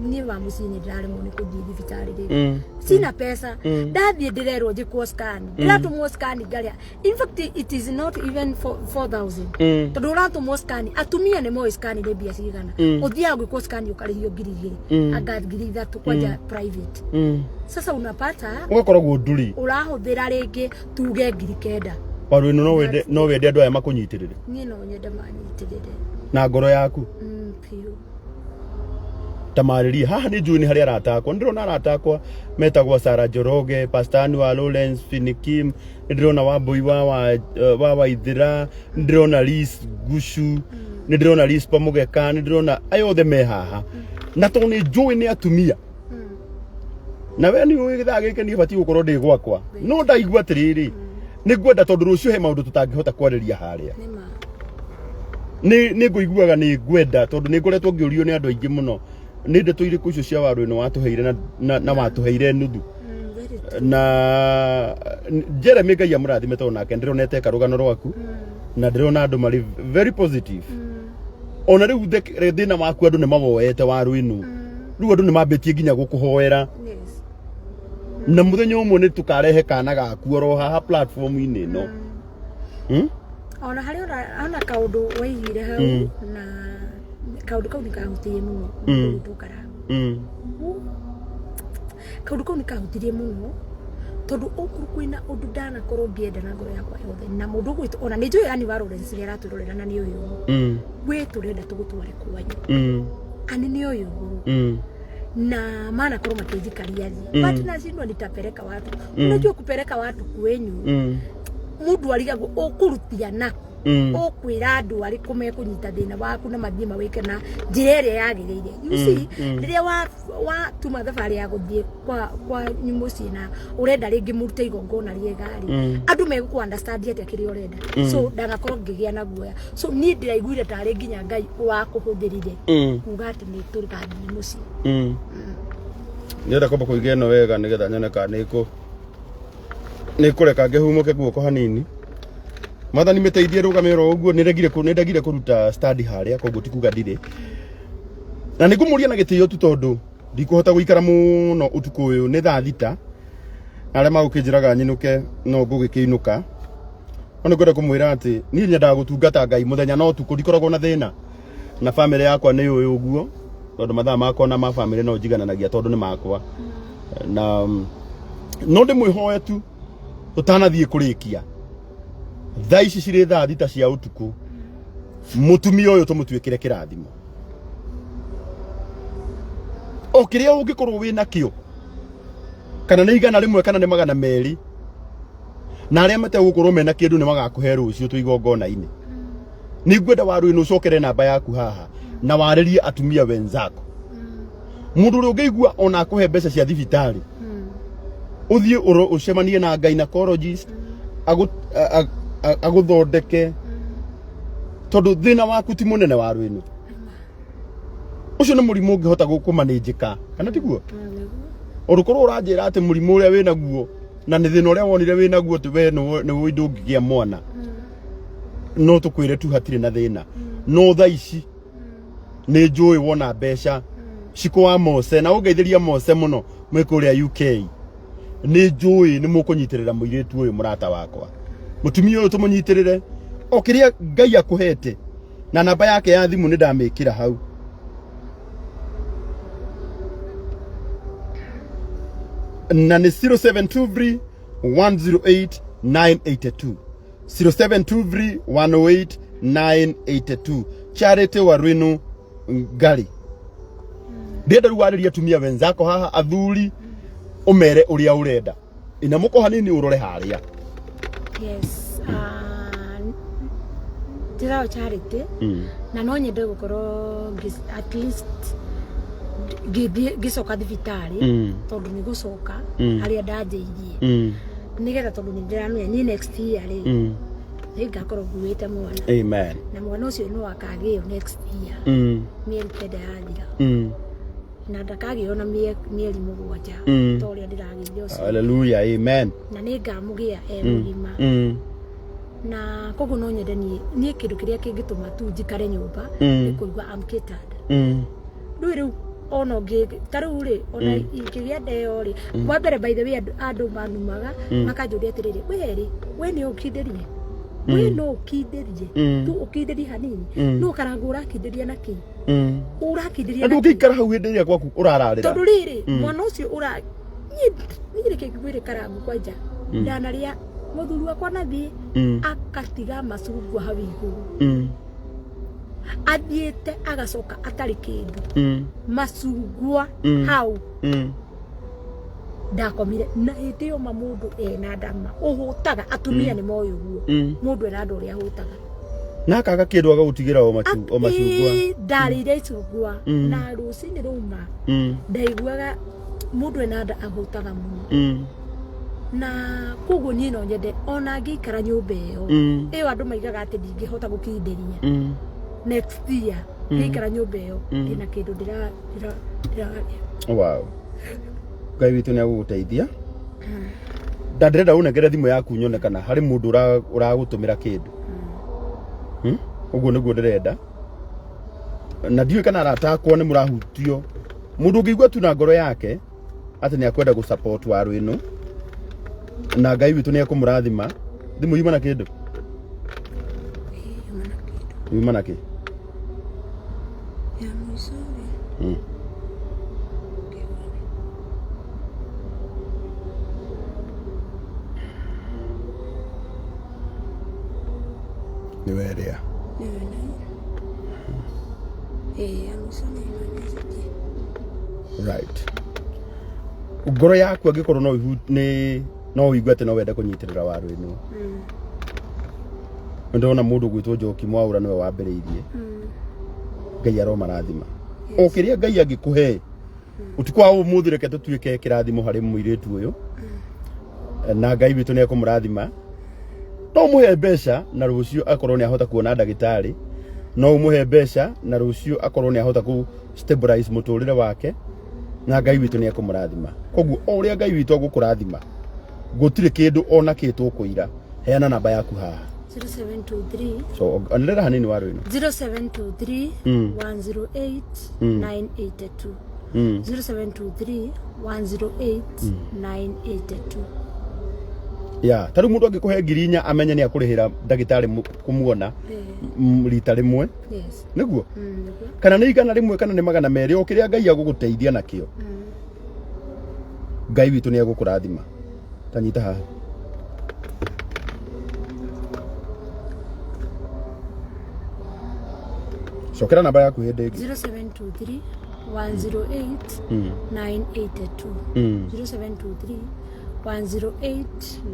niĩ wa mũciĩ nĩ ndĩraremwo nĩ kũthiĩ thibitarĩ rĩngĩ, sina pesa. Ndathiĩ ndĩrerwo njĩkwo scan, ndĩratũmwo scan ngarĩa. In fact, it is not even 4000, tondũ ũratũmwo scan, atumia nĩ moĩ scan nĩ mbia cigana. Ũthiaga gwĩkwo scan ũkarĩhio 2,000 anga 3,000, kwanja private. Sasa unapata ũgakoragwo ndũrĩ ũrahũthĩra rĩngĩ tuge 9,000. Waru ĩno, no wende andũ aya makũnyitĩrĩre? Niĩ no nyende manyitĩrĩre. Na ngoro yaku? Biũ. Ta marĩrie haha, nĩ njũĩ nĩ harĩ arata akwa, nĩ ndĩrona arata akwa metagwo Sara Njoroge, Pastor Anwar Lawrence Finikim, nĩ ndĩrona Wambui wa Waithĩra, nĩ ndĩrona Liz Gucu, nĩ ndĩrona Liz Pamũgeka, nĩ ndĩrona aya othe me haha, na tondũ nĩ njũĩ nĩ atumia na we nĩ ũĩ thaa gĩkĩ niĩ batiĩ gũkorwo ndĩ gwakwa, no ndaigua atĩrĩrĩ, nĩ ngwenda, tondũ rũciũ he maũndũ tũtangĩhota kwarĩria harĩa. Nĩ ma. Nĩ ngũiguaga nĩ ngwenda, tondũ nĩ ngoretwo ngĩũrio nĩ andũ aingĩ mũno nĩ ndeto irĩkũ icio cia waru ĩno watũheire na watũheire nuthu. Very true. Na Jeremy, Ngai amũrathime, tondũ nake ndĩronete karũgano rwaku na ndĩrona andũ marĩ very positive. Ona rĩu thĩna waku andũ nĩ mawoete waru ĩno, rĩu andũ nĩ mambĩtie nginya gũkũhoera. Na mũthenya ũmwe nĩ tũkarehe kana gaku oro haha platform-inĩ ĩno. Ona harĩ ona kaũndũ waigire hau, na kaũndũ kau nĩ kahutirie mũno mũndũ Karangũ. Kaũndũ kau nĩ kahutirie mũno, tondũ okorwo kwĩna ũndũ ndanakorwo ngĩenda na ngoro yakwa yothe na mũndũ ũgwĩtwo, ona nĩ njũĩ ani wa Lawrence nĩ aratwĩrorera na nĩ ũyũ we tũrenda tũgũtware kwanyu, ani nĩ ũyũ ũhoro na maana korwo makĩnjikaria thĩ, but nashindwa nitapeleka watu. Unajua kupeleka watu kwenyu, mundu arigagwo ũkũrutia naku, ũkwĩra andũ arĩkũ mekũnyita thĩna waku na mathiĩ mawĩke na njĩra ĩrĩa yagĩrĩire. You see, rĩrĩa watuma thabarĩ ya gũthiĩ kwa mũciĩ na ũrenda rĩngĩ mũrute igongona rĩega rĩ, andũ megũkũ understand atĩa kĩrĩa ũrenda? So ndagakorwo ngĩgĩa na guoya, so niĩ ndĩraiguire tarĩ nginya Ngai wakũhũthĩrire kuga atĩ nĩ tũgathiĩ mũciĩ. Ndĩrenda kwamba kũiga ĩno wega nĩgetha nyone kana nĩ kũreka ngĩhumũke guoko hanini. Mwathani mĩteithie rũgame oro ũguo. Nĩ ndegire kũruta stand harĩa, koguo ti kuga ndirĩ na nĩ ngũmũria na gĩtĩo tu, tondũ ndikũhota gũikara mũno ũtukũ ũyũ. Nĩ thaa 6 na arĩa magũkĩnjĩraga nyinũke no ngũgĩkĩinũka, no nĩ ngwenda kũmwĩra atĩ niĩ nyendaga gũtungata Ngai mũthenya na ũtukũ, ndikoragwo na thĩna na bamĩrĩ yakwa nĩ ũĩ ũguo, tondũ mathaa makwa na ma bamĩrĩ no njigananagia tondũ nĩ makwa, na no ndĩmwĩhoe tu tũtanathiĩ kũrĩkia. Thaa ici cirĩ thaa 6 cia ũtukũ, mũtumia ũyũ tũmũtuĩkĩre kĩrathimo o kĩrĩa ũngĩkorwo wĩ nakĩo, kana nĩ 100 kana nĩ 200, na arĩa mategũkorwo mena kĩndũ nĩ magakũhe rũciũ twĩ igongona-inĩ. Nĩ ngwenda waru ĩno ũcokere namba yaku haha na warĩrie atumia wenzako, mũndũ ũrĩa ũngĩigua ona akũhe mbeca cia thibitarĩ, ũthiĩ ũcemanie na gynecologist agũthondeke, tondũ thĩna waku ti mũnene. Waru ĩno, ũcio nĩ mũrimũ ũngĩhota kũmanĩnjĩka, kana tiguo? Ũrũkorwo ũranjĩra atĩ mũrimũ ũrĩa wĩnaguo Na nĩ thĩna ũrĩa wonire wĩ naguo atĩ we nĩ ũĩ ndũngĩgĩa mwana, no tũkwĩre tu hatirĩ na thĩna. No thaa ici nĩ njũĩ wona mbeca Cikũ wa Mose na ũngeithĩria Mose mũno mwĩ kũrĩa UK, nĩ njũĩ nĩ mũkũnyitĩrĩra mũirĩtu ũyũ, mũrata wakwa, mũtumia ũyũ, tũmũnyitĩrĩre o kĩrĩa Ngai akũhete, na namba yake ya thimũ nĩ ndamĩkĩra hau. Na nĩ 0723 108 982, 0723 108 982, Charity Warwinu Ngari. Ndĩrenda rĩu warĩrie atumia wenzako haha, athuri, ũmere ũrĩa ũrenda. Inamũko hanini ũrore harĩa. Yes, njĩrago Charity, na no nyende gũkorwo at least ngĩthiĩ ngĩcoka thibitarĩ, tondũ nĩ gũcoka harĩa ndanjĩirie, nĩgetha tondũ nĩ ndĩramenya niĩ next year rĩ, nĩ ngakorwo nguĩte mwana. Amen. Na mwana ũcio no akagĩo next year, mĩeri 9 yathira, na ndakagĩo na mĩeri 7, ta ũrĩa ndĩragĩire ũcio. Hallelujah, amen. Na nĩ ngamũgĩa e mũgima. Na koguo no nyende niĩ kĩndũ kĩrĩa kĩngĩtũma tu njikare nyũmba nĩ kũigua I'm catered. Rĩu ona ũngĩ ta rĩu rĩ, ona ingĩgĩa ndeo rĩ, wa mbere, by the way, andũ manumaga makanjũria atĩrĩrĩ, we rĩ, we nĩ ũkindĩrie, we no ũkindĩrie, tu ũkindĩrie hanini, no karangũ ũrakindĩria na kĩ? Ũrakindĩria Na na kĩ? Ndũngĩikara hau hĩndĩ ĩrĩa gwaku ũrararĩra. Tondũ rĩrĩ, mwana ũcio ũra niĩ reke ngwĩre, karangu, kwanja ndanarĩa mũthuri wakwa nathiĩ akatiga macungwa hau igũrũ, athiĩte agacoka atarĩ kĩndũ, macungwa hau. Ndakomire na hĩndĩ ĩyo ma mũndũ ena ndama ũhũtaga, atumia nĩ moĩ ũguo, mũndũ ena nda ũrĩa ahũtaga. Na akaga kĩndũ agagũtigĩra o macungwa. Ĩĩ, ndarĩire icungwa, na rũcinĩ rũma ndaiguaga mũndũ ena nda ahũtaga mũno. Na koguo niĩ no nyende ona ngĩikara nyũmba ĩyo, ĩyo andũ maigaga atĩ ndingĩhota gũkindĩria, next year ngĩikara nyũmba ĩyo ndĩna kĩndũ ndĩrarĩa. Wow, Ngai witũ nĩ agũgũteithia. Nda ndĩrenda ũnengere thimũ yaku nyone kana harĩ mũndũ ũragũtũmĩra kĩndũ. Ũguo nĩguo ndĩrenda, na ndiũĩ kana arata akwa nĩ mũrahutio. Mũndũ ũngĩigua tu na ngoro yake atĩ nĩ akwenda gũ support waru ĩno, na Ngai witũ nĩ ekũmũrathima. Thimũ yuma na kĩndũ? Yuma na kĩndũ. Yuma na kĩ? Ya mũico rĩ, kĩwone. Nĩ werĩa. Nĩwe nayo. Ĩĩ, ya mũico nĩ ĩno message. Right, ngoro yaku angĩkorwo no nĩ no ũigue atĩ no wende kũnyitĩrĩra waru ĩno, ndona mũndũ gwĩtwo Njoki Mwaũra nĩwe wambĩrĩirie. Ngai aromarathima o kĩrĩa Ngai angĩkũhe ũtukũ wa ũmũthĩ. Reke tũtuĩke kĩrathimo harĩ mũirĩtu ũyũ, na Ngai witũ nĩ ekũmũrathima. No ũmũhe mbeca na rũciũ akorwo nĩ ahota kuona ndagĩtarĩ, no ũmũhe mbeca na rũciũ akorwo nĩ ahota kũ stabilize mũtũrĩre wake, na Ngai witũ nĩ ekũmũrathima. Koguo o ũrĩa Ngai witũ agũkũrathima, gũtirĩ kĩndũ ona kĩ tũkũira. Heana namba yaku haha. 0723. So ongerera hanini waru ĩno. 0723 108 982. 0723 108 982. Ya ta rĩu mũndũ angĩkũhe 4,000, amenye nĩ akũrĩhĩra ndagĩtarĩ kũmuona rita rĩmwe. Yes. Nĩguo? Nĩguo. Kana nĩ 100, kana nĩ 200, o kĩrĩa Ngai agũgũteithia nakĩo. Ngai witũ nĩ egũkũrathima. Ta nyita haha. Cokera namba yaku hĩndĩ ĩngĩ. 0723 108 982. 0723 108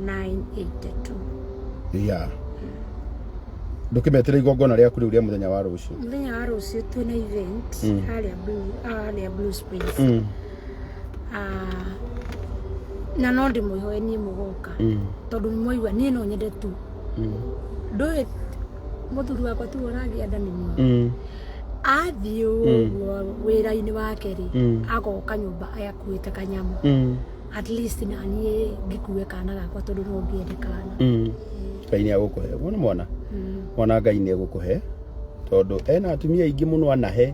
982. Ya ndũkĩmetĩre igongona rĩaku rĩu rĩa mũthenya wa rũciũ. Mũthenya wa rũciũ twĩna event harĩa Blue, harĩa Blue Springs. Ah, na no ndĩmwĩhoe niĩ mũgoka, tondũ nĩ mwaigua niĩ no nyende tu ndũĩ mũthuri wakwa tu ũragĩa nda nĩ niĩ. Athiĩ ũguo wĩra-inĩ wake rĩ, agoka nyũmba akuĩte kanyamũ. At least na niĩ ngĩkue kana gakwa tondũ no ngĩende kana. Ngai nĩ agũkũhe wona mwana. Mwana Ngai nĩ egũkũhe tondũ ena atumia aingĩ mũno anahe,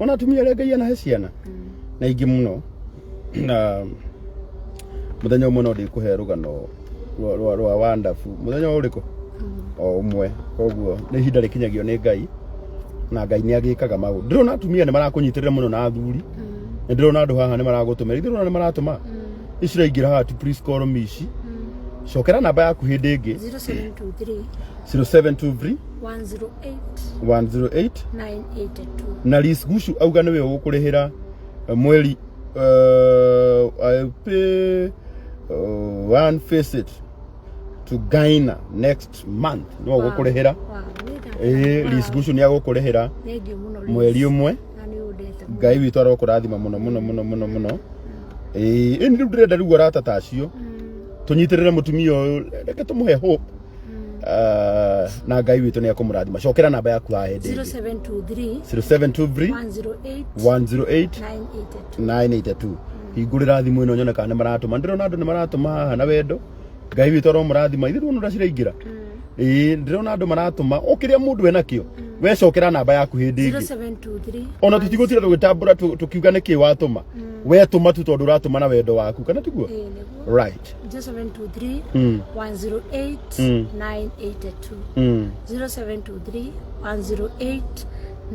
ona atumia arĩa Ngai anahe ciana na aingĩ mũno. Na mũthenya ũmwe no ndĩkũhe rũgano rwa wonderful mũthenya ũrĩkũ o ũmwe. Koguo nĩ ihinda rĩkinyagio nĩ Ngai, na Ngai nĩ agĩkaga maũndũ. Ndĩrona atumia nĩ marakũnyitĩrĩra mũno na athuri. Nĩ ndĩrona andũ haha nĩ maragũtũmĩra, ithuĩ ndĩrona nĩ maratũma ici iraingĩra haha tu. Please call me ici. Cokera namba yaku hĩndĩ ĩngĩ. 0723 0723 108 108 982. Na Liz Gushu auga nĩwe ũgũkũrĩhĩra mweri, I pay one visit to Ghana next month. Nĩwe ũgũkũrĩhĩra. Ĩĩ, Liz Gushu nĩ agũkũrĩhĩra Thank you mũno, Liz. mweri ũmwe. Na nĩ ũndete mũno. Ngai witũ arokũrathima mũno mũno mũno mũno mũno. Ĩĩ, ĩni rĩu ndĩrenda rĩu arata ta acio tũnyitĩrĩre mũtumia ũyũ, reke tũmũhe hope. Na Ngai witũ nĩ ekũmũrathima. Cokera namba yaku haha hĩndĩ ĩngĩ. 0723 0723 108 108 982. 982. Hingũrĩra thimũ ĩno nyone kana nĩ maratũma. Ndĩrona andũ nĩ maratũma haha na wendo. Ngai witũ aromũrathima. Ithuĩ ndĩrona ũrĩa ciraingĩra. Ĩĩ, ndĩrona andũ maratũma o kĩrĩa mũndũ enakĩo. Wecokera namba yaku hĩndĩ ĩngĩ. 0723 Ona tũtigũtira tũgĩtambũra tũkiuga nĩkĩ watũma. Wetũma tu tondũ ũratũma na wendo waku, kana tiguo? Ĩĩ, nĩguo. Right. 0723 108 982. 0723 108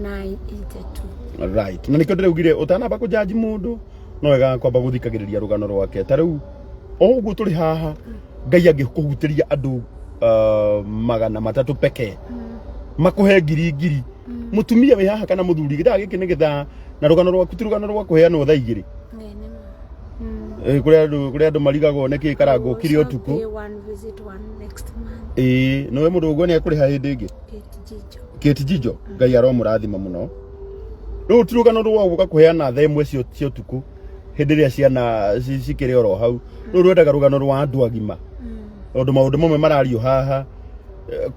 982. Right, na nĩkĩo ndĩraugire ũtanamba kũjaji mũndũ no wega kwamba gũthikagĩrĩria rũgano rwake. Ta rĩu o ũguo tũrĩ haha, Ngai angĩkũhutĩria andũ 300 pekee makũhe ngiri ngiri, mũtumia wĩ haha kana mũthuri, gĩthaa gĩkĩ nĩ gĩthaa na rũgano rwaku ti rũgano rwa kũheanwo thaa 2. Ĩĩ, nĩ ma. Kũrĩa andũ marigagwo nĩkĩ karangũ kire ũtukũ. Pay one visit one next month. Ĩĩ, nĩwe mũndũ ũguo nĩ ekũrĩha hĩndĩ ĩngĩ. Kate Jijo. Kate Jijo, Ngai aromũrathima mũno. Rĩu ti rũgano rwa gũka kũheana thaa 1 cia ũtukũ hĩndĩ ĩrĩa ciana cikĩrĩ oro hau. Rũu rwendaga rũgano rwa andũ agima, tondũ maũndũ mamwe marario haha,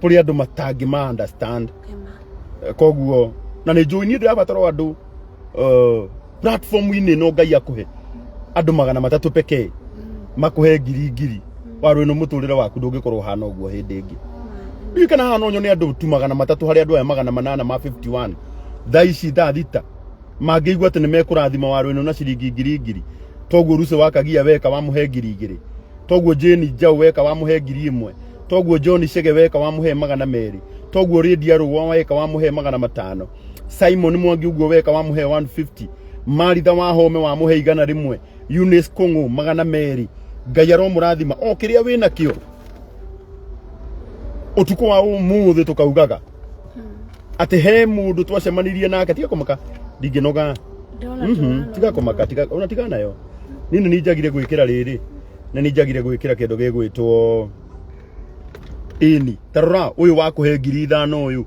kũrĩ andũ matangĩma understand. Ema. Koguo na nĩ njũĩ niĩ ndĩrabatara o andũ platform-inĩ ĩno. Ngai akũhe andũ 300 pekee makũhe ngiri ngiri, waru ĩno mũtũrĩre waku ndũngĩkorwo ũhana ũguo hĩndĩ ĩngĩ. Ndiũĩ kana haha no nyone andũ tu 300 harĩ andũ aya 800 ma 51 thaa ici thaa 6 mangĩigua atĩ nĩ mekũrathima waru ĩno na ciringi ngiri ngiri. Toguo Ruce wa Kagia weka wamũhe ngiri 2, toguo Jane Njau weka wamũhe 1000, toguo John Chege weka wamũhe 200, toguo Lydia Rũa weka wamũhe 500, Simon Mwangi ũguo weka wamũhe 150, Maritha Wahome wamũhe 100, Eunice Kũng'ũ 200. Ngai aromũrathima o kĩrĩa wĩnakĩo ũtukũ wa ũmũthĩ. Tũkaugaga atĩ he mũndũ twacemanirie nake. Tiga kũmaka, ndingĩnoga. Ndona Tiga kũmaka, tiga ona tiga nayo. Niĩ nĩ njagire gwĩkĩra rĩrĩ na nĩ njagire gwĩkĩra kĩndũ gĩgwĩtwo ĩni. Ta rora ũyũ wakũhe 5000, ũyũ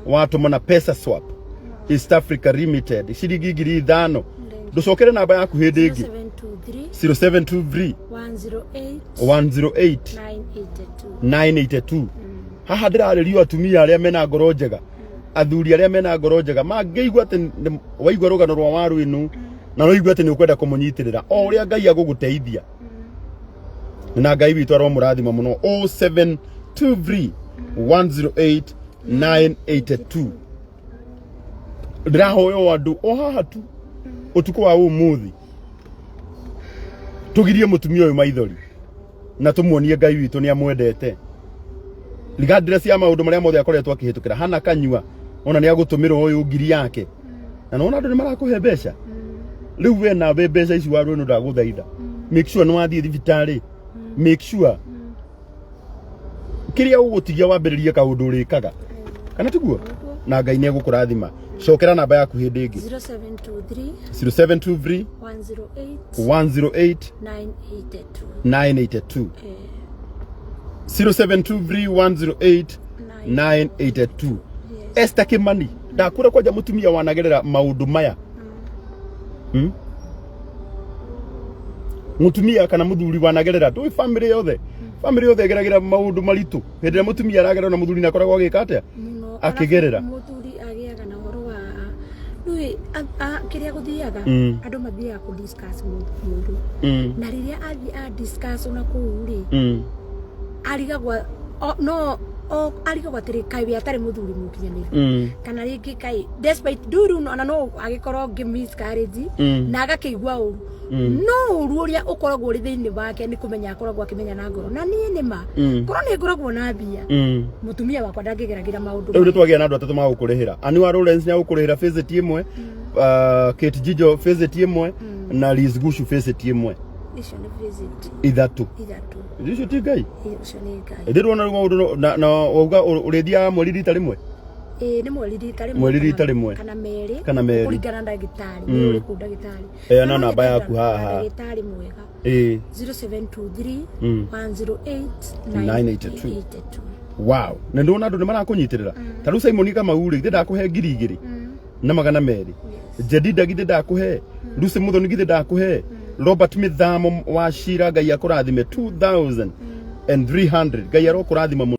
watũma na Pesa Swap East Africa Limited ciringi 5000. Ndũcokere namba yaku hĩndĩ ĩngĩ. 0723 0723 108 108 982. 982. Haha ndĩrarĩrio atumia arĩa mena ngoro njega, athuri arĩa mena ngoro njega mangĩigua atĩ waigua rũgano rwa waru ĩno na ũigua atĩ nĩ ũkwenda kũmũnyitĩrĩra o ũrĩa Ngai agũgũteithia, na Ngai witũ aromũrathima mũno. 0723 108 982. Ndĩrahoya o andũ o haha tu ũtukũ wa ũmũthĩ tũgirie mũtumia ũyũ maithori na tũmuonie Ngai witũ nĩ amwendete regardless ya maũndũ marĩa mothe akoretwo akĩhĩtũkĩra. Hana kanyua ona nĩ agũtũmĩrwo ũyũ ngiri yake, na nona andũ nĩ marakũhe mbeca. Rĩu we nawe mbeca ici wa rwĩno, ndagũthaitha, make sure nĩ wathiĩ thibitarĩ, make sure kĩrĩa ũgũtigia wambĩrĩrie kaũndũ ũrĩkaga, kana tiguo? Na Ngai nĩ egũkũrathima. Cokera namba yaku hĩndĩ ĩngĩ. 0723 0723 108 108 982. 982. 0723 108 982. Yes. Esther Kimani, ndakura kwanja mutumia wanagerera maundu maya. Mutumia kana muthuri wanagerera ndui family yothe ĩgeragĩra maundu maritu hĩndĩ ĩrĩa mutumia aragerera na muthuri nakoragwo agĩka atĩa Mũno. akĩgerera. Arabu mũthuri agĩaga na ũhoro wa rĩu. Kĩrĩa gũthiaga, andũ mathiaga kũ discuss mũndũ, na rĩrĩa athiĩ a discuss ona kũu rĩ, arigagwo no arigagwo atĩrĩ, kaĩ we atarĩ mũthuri mũkinyanĩru, kana rĩngĩ kaĩ despite nduru ona no agĩkorwo ngĩ miscarriage, na agakĩigua ũru, no ũru ũrĩa ũkoragwo ũrĩ thĩinĩ wake nĩ kũmenya akoragwo akĩmenya na ngoro. Na niĩ nĩ ma korwo nĩ ngoragwo na mbia, mũtumia wakwa ndangĩgeragĩra maũndũ Rĩu nĩ maya. Twagĩa na andũ atatũ magũkũrĩhĩra. Aniwa Lawrence nĩ agũkũrĩhĩra visit ĩmwe, Kate Jijo visit ĩmwe, na Liz Gushu visit ĩmwe. Icio nĩ visit Ithatũ. Ithatũ. Icio ti Ngai? Ĩ, ũcio nĩ Ngai. Ĩndĩ ndwona rĩu maũndũ na wauga ũrĩthiaga mweri rita rĩmwe? Ĩ, nĩ mweri rita rĩmwe. Mweri rita rĩmwe. Kana merĩ. Kana merĩ. Kũringana na ndagĩtarĩ. Nĩ ũrĩkũ ndagĩtarĩ? Heana Na no namba nyende yaku haha. Ndagĩtarĩ mwega. 0723 108 982. 982. Wow, na ndona andũ nĩ marakũnyitĩrĩra. Ta rĩu Simon Kamau rĩ, githĩ ndakũhe 2,200? Jedida githĩ ndakũhe? Lucy Muthoni githĩ ndakũhe? Robert Mithamo wa Shira, Ngai akũrathime, 2300. Ngai arokũrathima mũno.